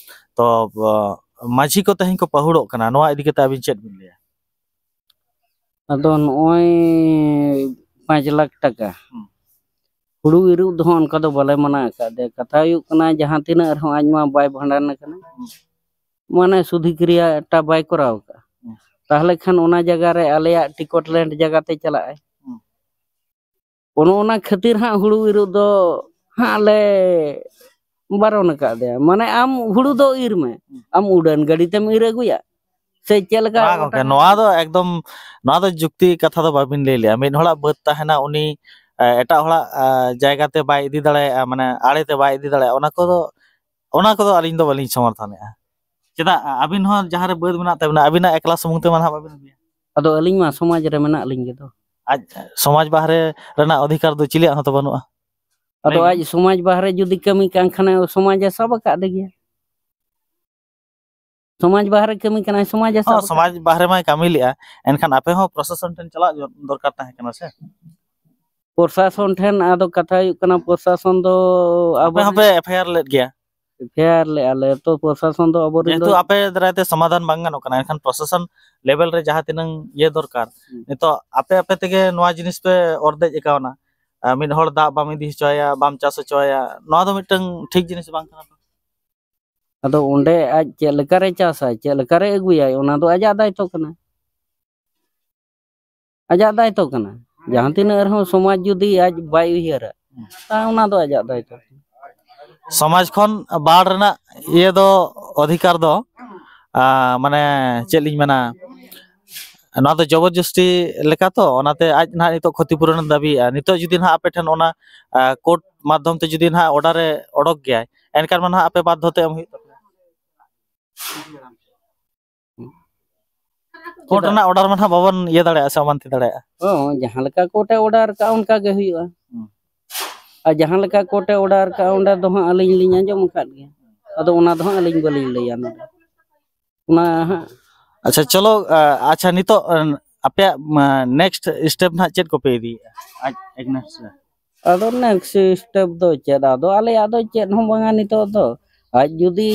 ᱛᱚ ᱵᱚ- ᱢᱟᱹᱡᱷᱤ ᱠᱚ ᱛᱮᱦᱮᱧ ᱠᱚ ᱯᱟᱹᱦᱩᱲᱚᱜ ᱠᱟᱱᱟ, ᱱᱚᱣᱟ ᱤᱫᱤ ᱠᱟᱛᱮ ᱟᱹᱵᱤᱱ ᱪᱮᱫ ᱵᱤᱱ ᱞᱟᱹᱭᱟ? ᱟᱫᱚ ᱱᱚᱜᱼᱚᱭ ᱯᱟᱸᱪ ᱞᱟᱠᱷ ᱴᱟᱠᱟ ᱦᱩᱲᱩ ᱤᱨᱚᱜ ᱫᱚ ᱦᱟᱸᱜ ᱚᱱᱠᱟ ᱫᱚ ᱵᱟᱞᱮ ᱢᱟᱱᱟ ᱟᱠᱟᱫ ᱫᱮᱭᱟ᱾ ᱠᱟᱛᱷᱟ ᱦᱩᱭᱩᱜ ᱠᱟᱱᱟ, ᱡᱟᱦᱟᱸ ᱛᱤᱱᱟᱹᱜ ᱨᱮᱦᱚᱸ ᱟᱡ ᱢᱟ ᱵᱟᱭ ᱵᱷᱟᱸᱰᱟᱱ ᱟᱠᱟᱱᱟ, ᱢᱟᱱᱮ ᱥᱩᱫᱷᱤ ᱠᱨᱤᱭᱟ ᱮᱴᱟ ᱵᱟᱭ ᱠᱚᱨᱟᱣ ᱟᱠᱟᱫᱼᱟ᱾ ᱛᱟᱦᱚᱞᱮ ᱠᱷᱟᱱ ᱚᱱᱟ ᱡᱟᱭᱜᱟ ᱨᱮ ᱟᱞᱮᱭᱟᱜ ᱴᱤᱠᱚᱴ ᱞᱮᱱᱰ ᱡᱟᱭᱜᱟ ᱛᱮ ᱪᱟᱞᱟᱜᱼᱟᱭ᱾ ᱚᱱᱮ ᱚᱱᱟ ᱠᱷᱟᱹᱛᱤᱨ ᱦᱟᱸᱜ ᱦᱩᱲᱩ ᱤᱨᱚᱜ ᱫᱚ ᱦᱟᱸᱜ ᱞᱮ ᱵᱟᱨᱚᱱ ᱟᱠᱟᱫᱮᱭᱟ᱾ ᱢᱟᱱᱮ ᱟᱢ ᱦᱩᱲᱩ ᱫᱚ ᱤᱨ ᱢᱮ, ᱟᱢ ᱩᱰᱟᱹᱱ ᱜᱟᱹᱰᱤ ᱛᱮᱢ ᱤᱨ ᱟᱹᱜᱩᱭᱟ ᱥᱮ ᱪᱮᱫ ᱞᱮᱠᱟ? ᱵᱟᱝ ᱜᱚᱝᱠᱮ, ᱱᱚᱣᱟ ᱫᱚ ᱮᱠᱫᱚᱢ, ᱱᱚᱣᱟ ᱫᱚ ᱡᱩᱠᱛᱤ ᱠᱟᱛᱷᱟ ᱫᱚ ᱵᱟᱵᱤᱱ ᱞᱟᱹᱭ ᱞᱮᱜᱼᱟ᱾ ᱢᱤᱫ ᱦᱚᱲᱟᱜ ᱵᱟᱹᱫᱽ ᱛᱟᱦᱮᱱᱟ, ᱩᱱᱤ ᱮᱴᱟᱜ ᱦᱚᱲᱟᱜ ᱡᱟᱭᱜᱟ ᱛᱮ ᱵᱟᱭ ᱤᱫᱤ ᱫᱟᱲᱮᱭᱟᱜᱼᱟ, ᱢᱟᱱᱮ ᱟᱲᱮ ᱛᱮ ᱵᱟᱭ ᱤᱫᱤ ᱫᱟᱲᱮᱭᱟᱜᱼᱟ, ᱚᱱᱟ ᱠᱚᱫᱚ, ᱚᱱᱟ ᱠᱚᱫᱚ ᱟᱹᱞᱤᱧ ᱫᱚ ᱵᱟᱹᱞᱤᱧ ᱥᱚᱢᱚᱨᱛᱷᱚᱱᱮᱜᱼᱟ᱾ ᱪᱮᱫᱟᱜ? ᱟᱹᱵᱤᱱ ᱦᱚᱸ ᱡᱟᱦᱟᱸ ᱨᱮ ᱵᱟᱹᱫᱽ ᱢᱮᱱᱟᱜ ᱛᱟᱵᱤᱱᱟ, ᱟᱹᱵᱤᱱᱟᱜ ᱮᱠᱞᱟ ᱥᱩᱢᱩᱝ ᱛᱮᱢᱟ ᱱᱟᱦᱟᱜ ᱵᱟᱵᱤᱱ ᱤᱫᱤᱭᱟ᱾ ᱟᱫᱚ ᱟᱹᱞᱤᱧ ᱢᱟ ᱥᱚᱢᱟᱡᱽ ᱨᱮ ᱢᱮᱱᱟᱜ ᱞᱤᱧ ᱜᱮᱫᱚ᱾ ᱟᱡ ᱥᱚᱢᱟᱡᱽ ᱵᱟᱦᱨᱮ ᱨᱮᱱᱟᱜ ᱚᱫᱷᱤᱠᱟᱨ ᱫᱚ ᱪᱤᱞᱤᱭᱟᱜ ᱦᱚᱸᱛᱚ ᱵᱟᱹᱱᱩᱜᱼᱟ᱾ ᱟᱫᱚ ᱟᱡ ᱥᱚᱢᱟᱡᱽ ᱵᱟᱦᱨᱮ ᱡᱩᱫᱤ ᱠᱟᱹᱢᱤ ᱠᱟᱱ ᱠᱷᱟᱱᱮ, ᱥᱚᱢᱟᱡᱽ ᱮ ᱥᱟᱵ ᱟᱠᱟᱫ ᱜᱮᱭᱟ᱾ ᱥᱚᱢᱟᱡᱽ ᱵᱟᱦᱨᱮ ᱠᱟᱹᱢᱤ ᱠᱟᱱᱟᱭ, ᱥᱚᱢᱟᱡᱽ ᱮ ᱥᱟᱵ ᱟᱠᱟᱫ᱾ ᱥᱚᱢᱟᱡᱽ ᱵᱟᱦᱨᱮ ᱢᱟᱭ ᱠᱟᱹᱢᱤ ᱞᱮᱜᱼᱟ, ᱮᱱᱠᱷᱟᱱ ᱟᱯᱮ ᱦᱚᱸ ᱯᱨᱚᱥᱟᱥᱚᱱ ᱴᱷᱮᱱ ᱪᱟᱞᱟᱜ ᱫᱚᱨᱠᱟᱨ ᱛᱟᱦᱮᱸ ᱠᱟᱱᱟ ᱥᱮ? ᱯᱨᱚᱥᱟᱥᱚᱱ ᱴᱷᱮᱱ ᱟᱫᱚ ᱠᱟᱛᱷᱟ ᱦᱩᱭᱩᱜ ᱠᱟᱱᱟ, ᱯᱨᱚᱥᱟᱥᱚᱱ ᱫᱚ ᱟᱯᱮ ᱟᱵᱚ ᱦᱚᱸᱯᱮ ᱮᱯᱷ ᱟᱭ ᱟᱨ ᱞᱮᱫ ᱜᱮᱭᱟ? ᱮᱯᱷ ᱟᱭ ᱟᱨ ᱞᱮᱜᱼᱟ ᱞᱮ, ᱛᱚ ᱯᱨᱚᱥᱟᱥᱚᱱ ᱫᱚ ᱟᱵᱚᱨᱮᱱ ᱫᱚ ᱡᱮᱦᱮᱛᱩ ᱟᱯᱮ ᱫᱟᱨᱟᱭ ᱛᱮ ᱥᱚᱢᱟᱫᱷᱟᱱ ᱵᱟᱝ ᱜᱟᱱᱚᱜ ᱠᱟᱱᱟ, ᱮᱱᱠᱷᱟᱱ ᱯᱨᱚᱥᱟᱥᱚᱱ ᱞᱮᱵᱮᱞ ᱨᱮ ᱡᱟᱦᱟᱸ ᱛᱤᱱᱟᱹᱝ ᱤᱭᱟᱹ ᱫᱚᱨᱠᱟᱨ, ᱦᱩᱸ᱾ ᱱᱤᱛᱚᱜ ᱟᱯᱮ ᱟᱯᱮ ᱛᱮᱜᱮ ᱱᱚᱣᱟ ᱡᱤᱱᱤᱥ ᱯᱮ ᱚᱨ ᱫᱮᱡ ᱟᱠᱟᱣᱱᱟ᱾ ᱟᱨ ᱢᱤᱫ ᱦᱚᱲ ᱫᱟᱜ ᱵᱟᱢ ᱤᱫᱤ ᱦᱚᱪᱚᱣᱟᱭᱟ, ᱵᱟᱢ ᱪᱟᱥ ᱦᱚᱪᱚᱣᱟᱭᱟ, ᱱᱚᱣᱟ ᱫᱚ ᱢᱤᱫᱴᱟᱝ ᱴᱷᱤᱠ ᱡᱤᱱᱤᱥ ᱵᱟᱝ ᱠᱟᱱᱟ ᱛᱚ? ᱟᱫᱚ ᱚᱸᱰᱮ ᱟᱡ ᱪᱮᱫ ᱞᱮᱠᱟᱨᱮ ᱪᱟᱥᱟᱭ, ᱪᱮᱫ ᱞᱮᱠᱟᱨᱮ ᱟᱹᱜᱩᱭᱟᱭ, ᱚᱱᱟ ᱫᱚ ᱟᱡᱟᱜ ᱫᱟᱭᱤᱛᱛᱚ ᱠᱟᱱᱟ᱾ ᱟᱡᱟᱜ ᱫᱟᱭᱤᱛᱛᱚ ᱠᱟᱱᱟ᱾ ᱡᱟᱦᱟᱸ ᱛᱤᱱᱟᱹᱜ ᱨᱮᱦᱚᱸ ᱥᱚᱢᱟᱡᱽ ᱡᱩᱫᱤ ᱟᱡ ᱵᱟᱭ ᱩᱭᱦᱟᱹᱨᱟ, ᱛᱟ ᱚᱱᱟ ᱫᱚ ᱟᱡᱟᱜ ᱫᱟᱭᱤᱛᱛᱚ ᱠᱟᱱᱟ᱾ ᱥᱚᱢᱟᱡᱽ ᱠᱷᱚᱱ ᱵᱟᱲ ᱨᱮᱱᱟᱜ ᱤᱭᱟᱹ ᱫᱚ, ᱚᱫᱷᱤᱠᱟᱨ ᱫᱚ, ᱟ, ᱢᱟᱱᱮ ᱪᱮᱫ ᱞᱤᱧ ᱢᱮᱱᱟ, ᱱᱚᱣᱟ ᱫᱚ ᱡᱚᱵᱚᱨᱡᱚᱥᱴᱤ ᱞᱮᱠᱟ ᱛᱚ, ᱚᱱᱟᱛᱮ ᱟᱡ ᱱᱟᱦᱟᱜ ᱱᱤᱛᱚᱜ ᱠᱷᱚᱛᱤᱯᱩᱨᱚᱱ ᱮ ᱫᱟᱹᱵᱤᱭᱮᱫᱼᱟ᱾ ᱱᱤᱛᱚᱜ ᱡᱩᱫᱤ ᱱᱟᱦᱟᱜ ᱟᱯᱮ ᱴᱷᱮᱱ ᱚᱱᱟ, ᱟ, ᱠᱳᱨᱴ ᱢᱟᱫᱽᱫᱷᱚᱢ ᱛᱮ ᱡᱩᱫᱤ ᱱᱟᱦᱟᱜ ᱚᱰᱟᱨ ᱮ ᱚᱰᱚᱠ ᱜᱮᱭᱟᱭ, ᱮᱱᱠᱷᱟᱱ ᱢᱟ ᱱᱟᱦᱟᱜ ᱟᱯᱮ ᱵᱟᱫᱽᱫᱷᱚ ᱛᱮ ᱮᱢ ᱦᱩᱭᱩᱜ ᱛᱟᱯᱮᱭᱟ᱾ ᱠᱳᱨᱴ ᱪᱮᱫᱟᱜ? ᱨᱮᱱᱟᱜ ᱚᱰᱟᱨ ᱢᱟ ᱱᱟᱦᱟᱜ ᱵᱟᱵᱚᱱ ᱤᱭᱟᱹ ᱫᱟᱲᱮᱭᱟᱜᱼᱟ ᱥᱮ ᱚᱢᱟᱱᱛᱤ ᱫᱟᱲᱮᱭᱟᱜᱼᱟ᱾ ᱦᱚᱸ, ᱡᱟᱦᱟᱸ ᱞᱮᱠᱟ ᱠᱳᱨᱴ ᱮ ᱚᱰᱟᱨ ᱠᱟᱜᱼᱟ, ᱚᱱᱠᱟ ᱜᱮ ᱦᱩᱭᱩᱜᱼᱟ᱾ ᱦᱩᱸ᱾ ᱟᱨ ᱡᱟᱦᱟᱸ ᱞᱮᱠᱟ ᱠᱳᱨᱴ ᱮ ᱚᱰᱟᱨ ᱠᱟᱜᱼᱟ, ᱚᱸᱰᱮ ᱫᱚ ᱦᱟᱸᱜ ᱟᱹᱞᱤᱧ ᱞᱤᱧ ᱟᱸᱡᱚᱢ ᱟᱠᱟᱫ ᱜᱮᱭᱟ᱾ ᱟᱫᱚ ᱚᱱᱟ ᱫᱚ ᱦᱟᱸᱜ ᱟᱹᱞᱤᱧ ᱵᱟᱹᱞᱤᱧ ᱞᱟᱹᱭᱟ ᱱᱚᱰᱮ᱾ ᱚᱱᱟ ᱦᱟᱸᱜ ᱟᱪᱪᱷᱟ, ᱪᱚᱞᱚ, ᱟ, ᱟᱪᱪᱷᱟ, ᱱᱤᱛᱚᱜ, ᱟ, ᱟᱯᱮᱭᱟᱜ, ᱟ, ᱱᱮᱠᱥᱴ ᱥᱴᱮᱯ ᱱᱟᱦᱟᱜ ᱪᱮᱫ ᱠᱚᱯᱮ ᱤᱫᱤᱭᱮᱫᱼᱟ? ᱟᱡ ᱮᱜᱽᱱᱮᱥᱴ ᱨᱮ᱾ ᱟᱫᱚ ᱱᱮᱠᱥᱴ ᱥᱴᱮᱯ ᱫᱚ ᱪᱮᱫ? ᱟᱫᱚ ᱟᱞᱮᱭᱟᱜ ᱫᱚ ᱪᱮᱫ ᱦᱚᱸ ᱵᱟᱝᱟ ᱱᱤᱛᱚᱜ ᱫᱚ᱾ ᱟᱡ ᱡᱩᱫᱤ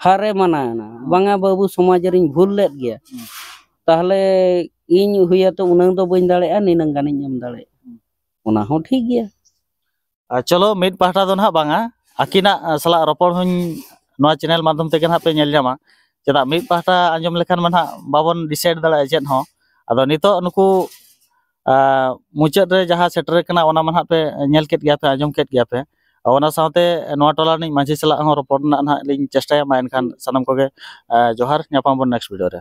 ᱦᱟᱨᱮ ᱢᱟᱱᱟᱣᱮᱱᱟ, ᱦᱩᱸ᱾ ᱵᱟᱝᱟ ᱵᱟᱹᱵᱩ, ᱥᱚᱢᱟᱡᱽ ᱨᱤᱧ ᱵᱷᱩᱞ ᱞᱮᱫ ᱜᱮᱭᱟ, ᱦᱩᱸ᱾ ᱛᱟᱦᱚᱞᱮ ᱤᱧ ᱦᱩᱭᱟᱛᱚ ᱩᱱᱟᱹᱝ ᱫᱚ ᱵᱟᱹᱧ ᱫᱟᱲᱮᱭᱟᱜᱼᱟ, ᱱᱤᱱᱟᱹᱝ ᱜᱟᱱᱤᱧ ᱮᱢ ᱫᱟᱲᱮᱭᱟᱜᱼᱟ᱾ ᱦᱩᱸ᱾ ᱚᱱᱟ ᱦᱚᱸ ᱴᱷᱤᱠ ᱜᱮᱭᱟ᱾ ᱟᱨ ᱪᱚᱞᱚ, ᱢᱤᱫ ᱯᱟᱦᱴᱟ ᱫᱚ ᱱᱟᱦᱟᱜ ᱵᱟᱝᱟ, ᱟᱹᱠᱤᱱᱟᱜ, ᱟ, ᱥᱟᱞᱟᱜ ᱨᱚᱯᱚᱲ ᱦᱚᱸᱧ ᱱᱚᱣᱟ ᱪᱮᱱᱮᱞ ᱢᱟᱫᱽᱫᱷᱚᱢ ᱛᱮᱜᱮ ᱱᱟᱦᱟᱜ ᱯᱮ ᱧᱮᱞ ᱧᱟᱢᱟ᱾ ᱪᱮᱫᱟᱜ, ᱢᱤᱫ ᱯᱟᱦᱴᱟ ᱟᱸᱡᱚᱢ ᱞᱮᱠᱷᱟᱱ ᱢᱟ ᱱᱟᱦᱟᱜ ᱵᱟᱵᱚᱱ ᱰᱤᱥᱟᱭᱤᱰ ᱫᱟᱲᱮᱭᱟᱜᱼᱟ ᱪᱮᱫ ᱦᱚᱸ᱾ ᱟᱫᱚ ᱱᱤᱛᱚᱜ ᱱᱩᱠᱩ, ᱟ, ᱢᱩᱪᱟᱹᱫ ᱨᱮ ᱡᱟᱦᱟᱸ ᱥᱮᱴᱮᱨ ᱠᱟᱱᱟ, ᱚᱱᱟ ᱢᱟ ᱱᱟᱦᱟᱜ ᱯᱮ ᱧᱮᱞ ᱠᱮᱫ ᱜᱮᱭᱟ ᱯᱮ, ᱟᱸᱡᱚᱢ ᱠᱮᱫ ᱜᱮᱭᱟ ᱯᱮ᱾ ᱚᱱᱟ ᱥᱟᱶᱛᱮ ᱱᱚᱣᱟ ᱴᱚᱞᱟ ᱨᱤᱱᱤᱡ ᱢᱟᱹᱡᱷᱤ ᱥᱟᱞᱟᱜ ᱦᱚᱸ ᱨᱚᱯᱚᱲ ᱨᱮᱱᱟᱜ ᱱᱟᱦᱟᱜ ᱞᱤᱧ ᱪᱮᱥᱴᱟᱭᱟ᱾ ᱢᱟ ᱮᱱᱠᱷᱟᱱ ᱥᱟᱱᱟᱢ ᱠᱚᱜᱮ, ᱟ, ᱡᱚᱦᱟᱨ, ᱧᱟᱯᱟᱢ ᱵᱚᱱ ᱱᱮᱠᱥᱴ ᱵᱷᱤᱰᱤᱭᱳ ᱨᱮ᱾